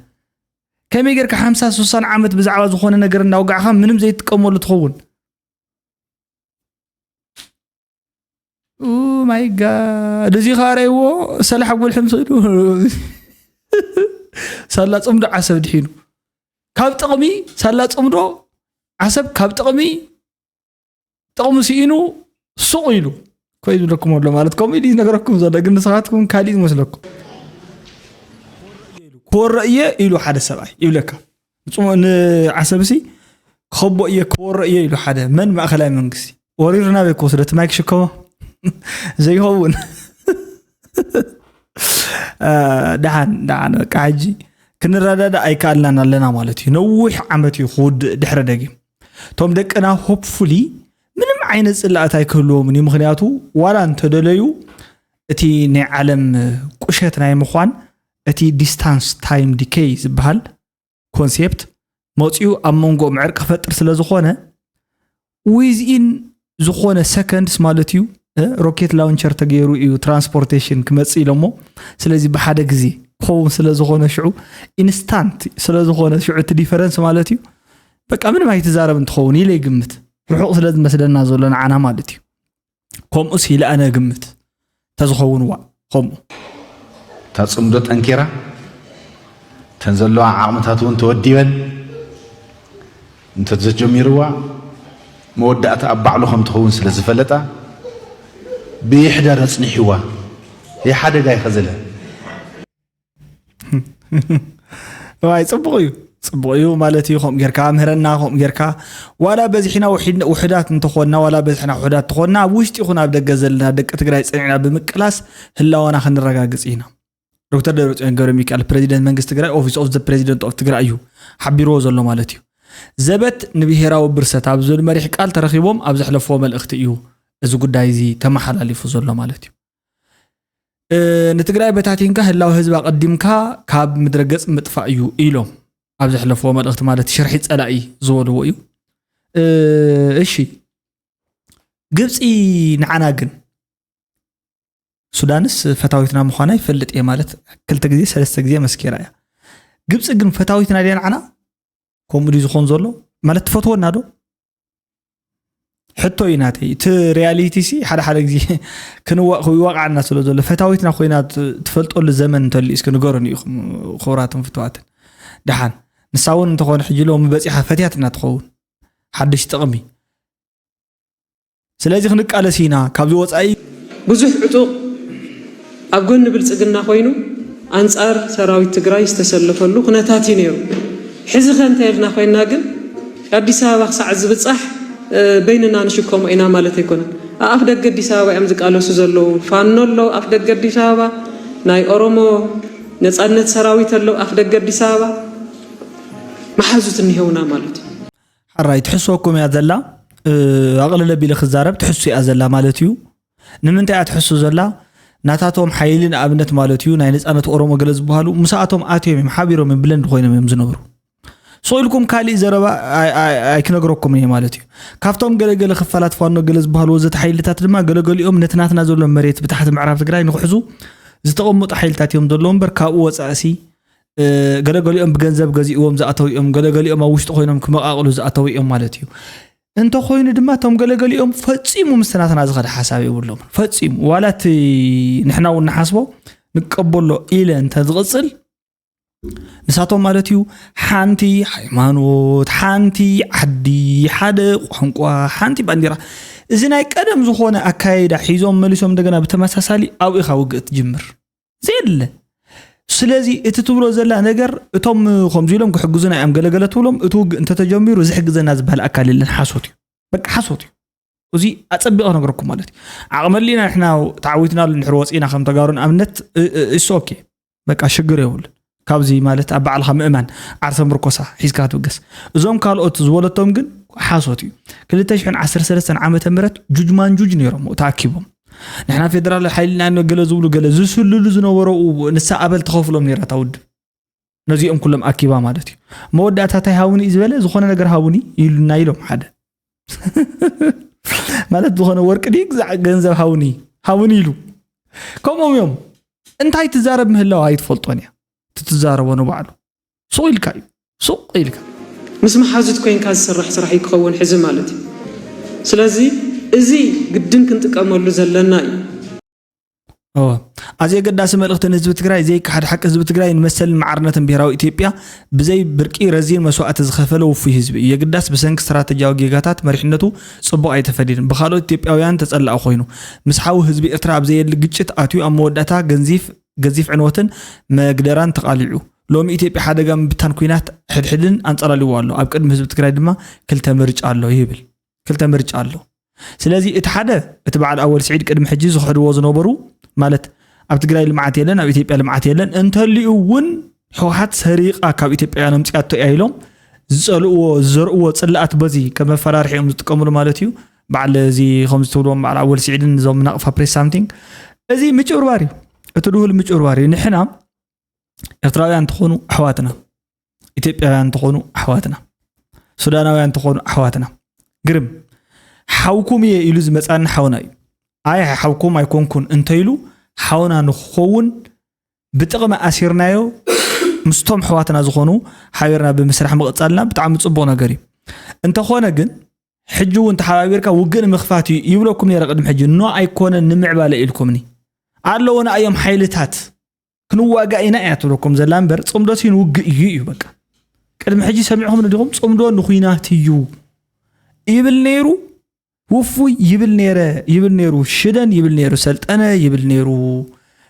ከመይ ጌርካ ሓምሳ ሱሳን ዓመት ብዛዕባ ዝኾነ ነገር እናውጋዕኻ ምንም ዘይትጥቀመሉ ትኸውን? ማይ ጋድ እዚ ኸዓ ረእይዎ ሰላሕ ጉልሒ ምስ ኢሉ ሳላ ፅምዶ ዓሰብ ድሒኑ ካብ ጥቕሚ ሳላ ፅምዶ ዓሰብ ካብ ጥቕሚ ጥቕሚ ስኢኑ ሱቕ ኢሉ ኮይ ዝብለኩም ኣሎ ማለት ከምኡ ኢሉ ዝነገረኩም ዘሎ ግን ንስኻትኩም ካሊእ ዝመስለኩም ክወርቕ እየ ኢሉ ሓደ ሰብኣይ ይብለካ ንዓሰብሲ ክኸቦ እየ ክወርቕ እየ ኢሉ ሓደ መን ማእኸላይ መንግስቲ ወሪርና ቤኮ ስለቲ ማይክ ሽከሞ ዘይኸውን ደሓን ደሓን በቃ ሕጂ ክንረዳዳእ ኣይከኣልናን ኣለና ማለት እዩ ነዊሕ ዓመት እዩ ክውድእ ድሕረ ደጊም እቶም ደቅና ሆፕፉሊ ምንም ዓይነት ፅላእት ኣይክህልዎምን እዩ ምክንያቱ ዋላ እንተደለዩ እቲ ናይ ዓለም ቁሸት ናይ ምኳን እቲ distance time decay ዝበሃል ኮንሴፕት መፂኡ ኣብ መንጎኦም ዕርቂ ክፈጥር ስለ ዝኾነ within ዝኾነ ሰከንድስ ማለት እዩ rocket launcher ተገይሩ እዩ transportation ክመፅእ ኢሎሞ ስለዚ ብሓደ ግዜ ክኸውን ስለ ዝኾነ ሽዑ instant ስለ ዝኾነ ሽዑ እቲ difference ማለት እዩ በቃ ምንም ኣይትዛረብ እንትኸውን ኢለ ይግምት ርሑቕ ስለ ዝመስለና ዘሎ ንዓና ማለት እዩ ከምኡስ ኢለ ኣነ እግምት ተዝኸውን ዋእ ከምኡ እታ ፅምዶ ጠንኪራ እተን ዘለዋ ዓቕምታት እውን ተወዲበን እንተተጀሚርዋ መወዳእታ ኣብ ባዕሉ ከም ትኸውን ስለ ዝፈለጣ ብይሕደር ኣፅኒሕዋ ይሓደጋ ይኸዘለ ዋይ ፅቡቕ እዩ ፅቡቕ እዩ ማለት እዩ ከምኡ ጌርካ ምህረና ከምኡ ጌርካ ዋላ በዚሕና ውሕዳት እንተኾንና ዋላ በዚሕና ውሕዳት እንተኾንና ኣብ ውሽጢ ይኹን ኣብ ደገ ዘለና ደቂ ትግራይ ፀኒዕና ብምቅላስ ህላወና ክንረጋግፅ ኢና ዶክተር ደብረፅዮን ገብረ ሚካኤል ፕሬዚደንት መንግስቲ ትግራይ office of the president of ትግራይ እዩ ሓቢርዎ ዘሎ ማለት እዩ ዘበት ንብሄራዊ ብርሰት ኣብ ዝብል መሪሕ ቃል ተረኺቦም ኣብ ዘሕለፍዎ መልእኽቲ እዩ እዚ ጉዳይ እዚ ተመሓላሊፉ ዘሎ ማለት እዩ ንትግራይ በታቲንካ ህላው ህዝብ ኣቐዲምካ ካብ ምድረ ገፅ ምጥፋእ እዩ ኢሎም ኣብ ዘሕለፍዎ መልእኽቲ ማለት ሽርሒ ፀላኢ ዝበልዎ እዩ እሺ ግብፂ ንዓና ግን ሱዳንስ ፈታዊትና ምዃና ይፈልጥ እየ ማለት ክልተ ግዜ ሰለስተ ግዜ መስኪራ እያ ግብፂ ግን ፈታዊትና ድያ ንዓና ከምኡ ድዩ ዝኾን ዘሎ ማለት ትፈትወና ዶ ሕቶ እዩ ናተይ እቲ ሪያሊቲ ሲ ሓደ ሓደ ግዜ ክንዋቕ ይዋቕዓና ስለ ዘሎ ፈታዊትና ኮይና ትፈልጠሉ ዘመን እንተልዩ እስኪ ንገሩን እዩ ክቡራትን ፍትዋትን ደሓን ንሳ እውን እንተኾነ ሕጂ ሎሚ በፂሓ ፈትያትና ትኸውን ሓድሽ ጥቕሚ ስለዚ ክንቃለስ ኢና ካብዚ ወፃኢ ብዙሕ ዕጡቕ ኣብ ጎኒ ብልፅግና ኮይኑ ኣንፃር ሰራዊት ትግራይ ዝተሰለፈሉ ኩነታት እዩ ነይሩ። ሕዚ ከ እንታይ ኢልና ኮይንና ግን ኣዲስ ኣበባ ክሳዕ ዝብፃሕ በይንና ንሽከሞ ኢና ማለት ኣይኮነን። ኣኣፍ ደገ ኣዲስ ኣበባ እዮም ዝቃለሱ ዘለዉ። ፋኖ ኣሎ ኣፍ ደገ ኣዲስ ኣበባ፣ ናይ ኦሮሞ ነፃነት ሰራዊት ኣሎ ኣፍ ደገ ኣዲስ ኣበባ፣ መሓዙት እኒሀውና ማለት እዩ። ሕራይ ትሕስወኩም እያ ዘላ ኣቕልል ኣቢለ ክዛረብ ትሕሱ እያ ዘላ ማለት እዩ ንምንታይ እያ ትሕሱ ዘላ ናታቶም ሓይሊ ንኣብነት ማለት እዩ ናይ ነፃነት ኦሮሞ ገለ ዝበሃሉ ምስኣቶም ኣትዮም እዮም ሓቢሮም እዮም ብለንድ ኮይኖም እዮም ዝነብሩ ስቕ ኢልኩም ካሊእ ዘረባ ኣይክነግረኩም እየ ማለት እዩ ካብቶም ገለገለ ክፋላት ፋኖ ገለ ዝበሃሉ ወዘተ ሓይልታት ድማ ገለገሊኦም ነቲ ናትና ዘሎ መሬት ብታሕቲ ምዕራብ ትግራይ ንክሕዙ ዝተቐመጡ ሓይልታት እዮም ዘለዉ እምበር ካብኡ ወፃእሲ ገለገሊኦም ብገንዘብ ገዚእዎም ዝኣተው እዮም፣ ገለገሊኦም ኣብ ውሽጢ ኮይኖም ክመቓቕሉ ዝኣተው እዮም ማለት እዩ። እንተኾይኑ ድማ እቶም ገለገሊኦም ፈጺሙ ምስቲ ናትና ዝኸደ ሓሳብ የብሎምን። ፈጺሙ። ዋላ እቲ ንሕና እውን ንሓስቦ ንቀበሎ ኢለ እንተዝቕጽል ንሳቶም ማለት እዩ ሓንቲ ሃይማኖት፣ ሓንቲ ዓዲ፣ ሓደ ቋንቋ፣ ሓንቲ ባንዲራ እዚ ናይ ቀደም ዝኾነ ኣካያይዳ ሒዞም መሊሶም እንደገና ብተመሳሳሊ ኣብኡ ኢኻ ውግእ ትጅምር። ዘየለ ስለዚ እቲ ትብሎ ዘላ ነገር እቶም ከምዚ ኢሎም ክሕግዙና እዮም ገለገለ ትብሎም እቲ ውግእ እንተተጀሚሩ ዝሕግዘና ዝበሃል ኣካል የለን ሓሶት እዩ በቃ ሓሶት እዩ እዚ ኣጸቢቐ ክነግረኩም ማለት እዩ። ዓቕሚ ኣሊና ንሕና ተዓዊትናሉ እንድሕር ወጺእና ከም ተጋሩ ንኣብነት፣ እ፣ እ፣ it's okay። በቃ ሽግር የብሉን። ካብዚ ማለት ኣብ ባዕልኻ ምእማን፣ ዓርሰ ምርኮሳ ሒዝካ ክትብገስ። እዞም ካልኦት ዝበለቶም ግን ሓሶት እዩ። ክልተ ሽሕን ዓሰርተ ሰለስተን ዓመተ ምህረት ጁጅ ማንጁጅ ነይሮም ተኣኪቦም። ንሕና ፌደራል ሓይልና ገለ ዝብሉ ገለ ዝስልሉ ዝነበረኡ ንሳ ኣበል ትኸፍሎም ነይራ እታ ውድብ። ነዚኦም ኩሎም ኣኪባ ማለት እዩ። መወዳእታ እንታይ ሃቡኒ እዩ ዝበለ? ዝኾነ ነገር ሃቡኒ ኢሉና ኢሎም ሓደ። ማለት ዝኾነ ወርቂ ድዩ ግዛዕ ገንዘብ ሃቡኒ፣ ሃቡኒ ኢሉ። ከምኦም እዮም። እንታይ ትዛረብ ምህላው ኣይትፈልጦን እያ። እቲ ትዛረቦ ንባዕሉ። ሱቕ ኢልካ እዩ። ሱቕ ኢልካ። ምስ መሓዙት ኮይንካ ዝስራሕ ስራሕ እዩ ክኸውን ሕዚ ማለት እዩ። ስለዚ እዚ ግድን ክንጥቀመሉ ዘለና እዩ። እወ። ኣዝዩ ኣገዳሲ መልእኽቲ ንህዝቢ ትግራይ፣ ዘይከሓድ ሓቂ ህዝቢ ትግራይ ንመሰልን ማዕርነትን ብሄራዊ ኢትዮጵያ ብዘይ ብርቂ ረዚን መስዋእቲ ዝኸፈለ ውፉይ ህዝቢ እዩ። የግዳስ ብሰንኪ ስትራተጂያዊ ጌጋታት መሪሕነቱ ጽቡቕ ኣይተፈድየን። ብኻልኦት ኢትዮጵያውያን ተጸላኢ ኮይኑ፣ ምስ ሓው ህዝቢ ኤርትራ ኣብ ዘየድሊ ግጭት ኣትዩ ኣብ መወዳእታ ገንዚፍ-፣ ገዚፍ ዕንወትን መግደራን ተቓሊዑ። ሎሚ ኢትዮጵያ ሓደጋ ምብታን ኲናት ሕድሕድን ኣንጸላልይዎ ኣሎ። ኣብ ቅድሚ ህዝቢ ትግራይ ድማ ክልተ ምርጫ ኣሎ ይብል። ክልተ ምርጫ ኣሎ። ስለዚ እቲ ሓደ፣ እቲ በዓል ኣወል ስዒድ ቅድሚ ሕጂ ዝኽሕድዎ ዝነበሩ፣ ማለት ኣብ ትግራይ ልምዓት የለን፣ ኣብ ኢትዮጵያ ልምዓት የለን፣ እንተልዩ እውን ህወሓት ሰሪቓ ካብ ኢትዮጵያውያን ኣምፂኣቶ እያ ኢሎም ዝፀልእዎ፣ ዝዘርእዎ ፅላኣት በዚ ከም መፈራርሒ እዮም ዝጥቀምሉ ማለት እዩ። በዓል እዚ ከምዚ ትብልዎም በዓል ኣወል ስዒድን እዞም ናቕፋ ፕሬስ ሳምቲንግ፣ እዚ ምጭብርባር እዩ። እቲ ድሁል ምጭብርባር እዩ። ንሕና ኤርትራውያን እንተኾኑ ኣሕዋትና፣ ኢትዮጵያውያን እንተኾኑ ኣሕዋትና፣ ሱዳናውያን እንተኾኑ ኣሕዋትና፣ ግርም ሓውኩም እየ ኢሉ ዝመጻኒ ሓውና እዩ። ኣይ ሓውኩም ኣይኮንኩን እንተኢሉ ሓውና ንክኸውን ብጥቕሚ ኣሲርናዮ ምስቶም ኣሕዋትና ዝኾኑ ሓቢርና ብምስራሕ ምቕጻልና ብጣዕሚ ጽቡቕ ነገር እዩ። እንተኾነ ግን ሕጂ እውን ተሓባቢርካ ውግእ ንምኽፋት እዩ ይብለኩም ነይረ ቅድሚ ሕጂ። ኖ ኣይኮነን ንምዕባለ ኢልኩምኒ። ኣለዉ ንኣዮም ሓይልታት ክንዋጋእ ኢና እያ ትብለኩም ዘላ እምበር ጽምዶ ሲ ንውግእ እዩ እዩ በቃ። ቅድሚ ሕጂ ሰሚዕኹም ዲኹም ጽምዶ ንኹናት እዩ ይብል ነይሩ። ውፉይ ይብል ነይረ፣ ይብል ነይሩ። ሽደን ይብል ነይሩ። ሰልጠነ ይብል ነይሩ።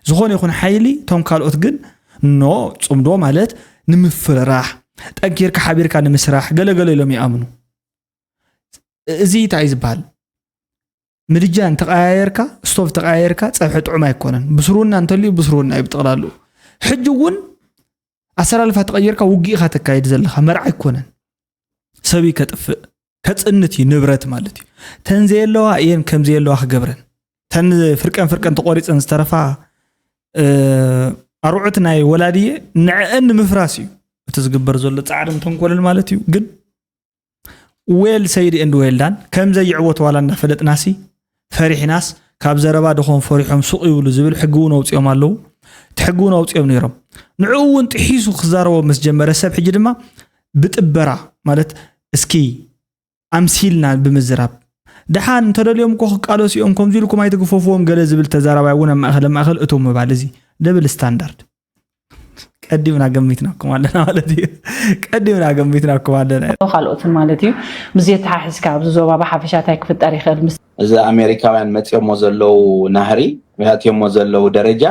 ዝኾነ ይኹን ሓይሊ፣ እቶም ካልኦት ግን ኖ፣ ጽምዶ ማለት ንምፍርራሕ፣ ጠንኪርካ ሓቢርካ ንምስራሕ ገለገለ ኢሎም ይኣምኑ። እዚ እንታይ እዩ ዝበሃል? ምድጃ እንተቀያየርካ፣ ስቶቭ ተቀያየርካ፣ ጸብሒ ጥዑም ኣይኮነን። ብስሩና እንተልዩ ብስሩና እዩ ብጠቕላሉ። ሕጂ እውን ኣሰላልፋ ተቐይርካ ውግእ ኢኻ ተካይድ ዘለኻ፣ መርዓ ኣይኮነን። ሰብ እዩ ከጥፍእ፣ ከጽንት እዩ፣ ንብረት ማለት እዩ። ተን ዘየለዋ እየን ከም ዘየለዋ ክገብረን። ተን ፍርቀን ፍርቀን ተቆሪጸን ዝተረፋ፣ እ፣ ኣርዑት ናይ ወላድየ ንዕአን ንምፍራስ እዩ እቲ ዝግበር ዘሎ ጻዕርን ተንኮልን ማለት እዩ። ግን ዌል ሰይድ ኤንድ ዌል ዳን፣ ከም ዘይዕወት ዋላ እንዳፈለጥናሲ ፈሪሕናስ፣ ካብ ዘረባ ድኾን ፈሪሖም ሱቕ ይብሉ ዝብል ሕጊ እውን ኣውጺኦም ኣለዉ። እቲ ሕጊ እውን ኣውጺኦም ነይሮም። ንዕኡ እውን ጥሒሱ ክዛረቦ ምስ ጀመረ ሰብ ሕጂ ድማ ብጥበራ ማለት እስኪ ኣምሲልና ብምዝራብ፣ ደሓን እንተደልዮም እኮ ክቃለሱ እዮም፣ ከምዚ ኢልኩም ኣይትግፈፍዎም ገለ ዝብል ተዛራባይ እውን ኣብ ማእከለ ማእከል እቶም ምባል፣ እዚ ደብል ስታንዳርድ። ቀዲምና ገሚትናኩም ኣለና ማለት እዩ። ቀዲምና ገሚትናኩም ኣለና። ካልኦትን ማለት እዩ። ምስ የተሓሒዝካ ኣብዚ ዞባ ብሓፈሻ እንታይ ክፍጠር ይኽእል? ምስ እዚ ኣሜሪካውያን መፅዮሞ ዘለዉ ናህሪ፣ ኣትዮሞ ዘለዉ ደረጃ፣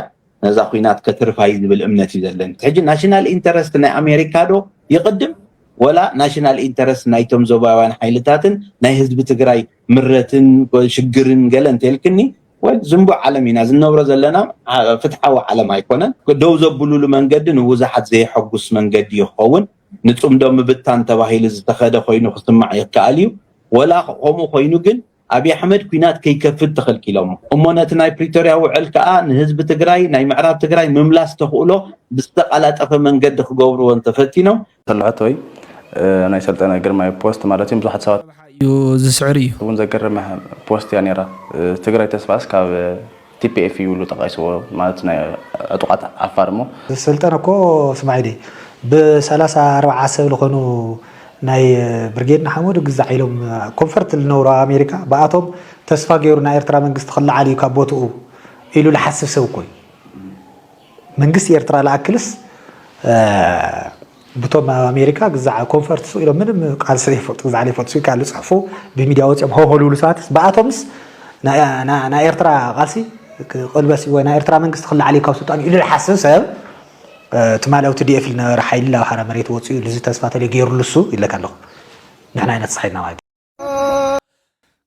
ነዛ ኲናት ከትርፋ እዩ ዝብል እምነት እዩ ዘለኒ። ሕጂ ናሽናል ኢንተረስት ናይ ኣሜሪካ ዶ ይቕድም፣ ወላ ናሽናል ኢንተረስት ናይቶም ዞባውያን ሓይልታትን ናይ ህዝቢ ትግራይ ምረትን ሽግርን ገለ እንተልክኒ፣ ወይ ዝንቡዕ ዓለም ኢና ዝነብሮ ዘለና፣ ዓ-፣ ፍትሓዊ ዓለም ኣይኮነን። ደው ዘብሉሉ መንገዲ ንብዙሓት ዘየሐጉስ መንገዲ ይኸውን። ንጽምዶ ምብታን ተባሂሉ ዝተኸደ ኮይኑ ክስማዕ ይከኣል እዩ። ወላ ከምኡ ኮይኑ ግን ኣብይ ኣሕመድ ኲናት ከይከፍት ተኸልኪሎሞ። እሞ ነቲ ናይ ፕሪቶርያ ውዕል ከኣ ንህዝቢ ትግራይ፣ ናይ ምዕራብ ትግራይ ምምላስ ተኽእሎ ብዝተቐላጠፈ መንገዲ ክገብርዎ እንተፈቲኖም፣ ተልዕቶይ፣ እ፣ ናይ ሰልጠነ ግርማይ ፖስት ማለት እዩ። ብዙሓት ሰባት እዩ ዝስዕር እዩ። እውን ዘገርም ፖስት እያ ነይራ። እ፣ ትግራይ ተስፋስ ካብ ቲ ፒ ኤፍ እዩ ኢሉ ጠቒስዎ፣ ማለት ናይ ዕጡቓት ዓፋር እሞ። ሰልጠነ እኮ ስማዒ ዲ፣ ብ ሰላሳ ኣርባዓ ሰብ ዝኾኑ ናይ ብርጌድ ንሓመዱ ግዛዕ ኢሎም ኮንፈርት ዝነብሩ ኣብ ኣሜሪካ፣ ብኣቶም ተስፋ ገይሩ ናይ ኤርትራ መንግስቲ ክለዓል እዩ ካብ ቦትኡ ኢሉ ዝሓስብ ሰብ እኮ እዩ። መንግስቲ ኤርትራ ለኣክልስ፣ እ፣ ብቶም ኣብ ኣሜሪካ ግዛዕ ኮንፈርት ሱቕ ኢሎም ምንም ቃልሲ ዘይፈልጡ፣ ግዛዕ ዘይፈልጡ ሱቕ ኢልካ ዝፅሕፉ፣ ብሚድያ ወፂኦም ሆሆ ዝብሉ ሰባትስ፣ ብኣቶምስ ና-፣ ና-፣ ናይ ኤርትራ ቃልሲ ክቕልበስ እዩ ወይ ናይ ኤርትራ መንግስቲ ክለዓል እዩ ካብ ስልጣን ኢሉ ዝሓስብ ሰብ፣ እ፣ ትማሊ ኣብ ቲ ዲ ኤፍ ዝነበረ ሓይሊ ላብ ሓራ መሬት ወፂኡ ኢሉ እዚ ተስፋ ተለይ ገይሩሉ እሱ ኢለካ ኣለኹ። ንሕና ኣይነትስሓይና ማለት እዩ።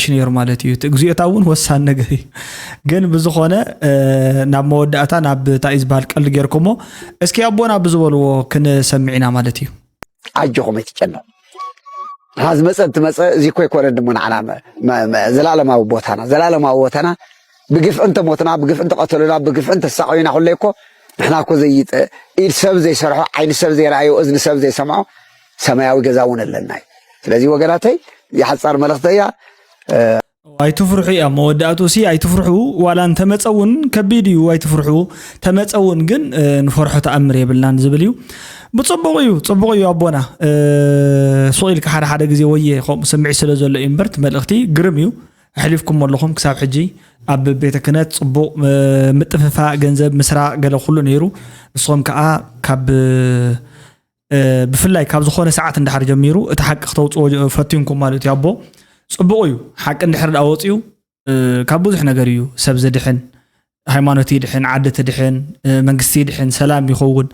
ይሕሽ ነይሩ ማለት እዩ። እቲ እግዚኣብሔር እውን ወሳኒ ነገር እዩ። ግን ብዝኾነ ናብ መወዳእታ ናብ እንታይ እዩ ዝበሃል ቀልዲ ጌርኩሞ፣ እስኪ ኣቦና ብዝበልዎ ክንሰምዕ ኢና ማለት እዩ። ኣጆኹም ኣይትጨነቁ። ንሓ ዝመፀ እንትመፀ እዚ እኮ ኣይኮነን ድሞ ንዓና ዘለኣለማዊ ቦታና፣ ዘለኣለማዊ ቦታና። ብግፍዒ እንተሞትና፣ ብግፍዒ እንተቐተሉና፣ ብግፍዒ እንተሳቐዩና ኩለይ እኮ ንሕና እኮ ዘይጠ ኢድ ሰብ ዘይሰርሖ፣ ዓይኒ ሰብ ዘይረኣዮ፣ እዝኒ ሰብ ዘይሰምዖ ሰማያዊ ገዛ እውን ኣለና እዩ። ስለዚ ወገናተይ፣ እዚኣ ሓፃር መልእኽተይ እያ። ኣይትፍርሑ እያ መወዳእቱ ሲ ኣይትፍርሑ። ዋላ እንተመፀ እውን ከቢድ እዩ፣ ኣይትፍርሑ። ተመፀ እውን ግን ንፈርሖ ተኣምር የብልናን ዝብል እዩ። ብፅቡቕ እዩ፣ ፅቡቕ እዩ ኣቦና። ሱቕ ኢልካ ሓደ ሓደ ግዜ ወየ ከምኡ ስምዒት ስለ ዘሎ እዩ እምበር እቲ መልእኽቲ ግርም እዩ። ኣሕሊፍኩም ኣለኹም ክሳብ ሕጂ ኣብ ቤተ ክህነት ፅቡቕ ምጥፍፋእ ገንዘብ ምስራቕ ገለ ኩሉ ነይሩ። ንስኹም ከዓ ካብ ብፍላይ ካብ ዝኾነ ሰዓት እንዳሓር ጀሚሩ እቲ ሓቂ ክተውፅዎ ፈቲንኩም ማለት እዩ ኣቦ። ፅቡቕ እዩ ሓቂ እንድሕር ዳ ወፅዩ ካብ ብዙሕ ነገር እዩ ሰብ ዝድሕን። ሃይማኖት ይድሕን፣ ዓዲ ትድሕን፣ መንግስቲ ይድሕን፣ ሰላም ይኸውን።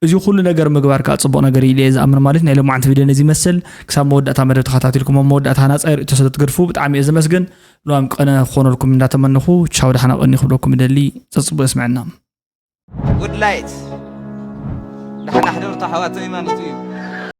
እዚ ኩሉ ነገር ምግባር ከዓ ፅቡቕ ነገር ኢለ እየ ዝኣምን ማለት። ናይ ሎማዓንቲ ቪድዮ ነዚ ይመስል። ክሳብ መወዳእታ መደብ ተኸታቲልኩም ኣብ መወዳእታ ሃናፃይ ርእቶ ስለ ትገድፉ ብጣዕሚ እየ ዘመስግን። ሉዋም ቀነ ክኾነልኩም እንዳተመነኹ ቻው ደሓና ቀኒ ክብለኩም ይደሊ። ፀፅቡ የስምዐና። ጉድ ላይት ደሓና ሕደሩ ኣሕዋተይ ማለት እዩ።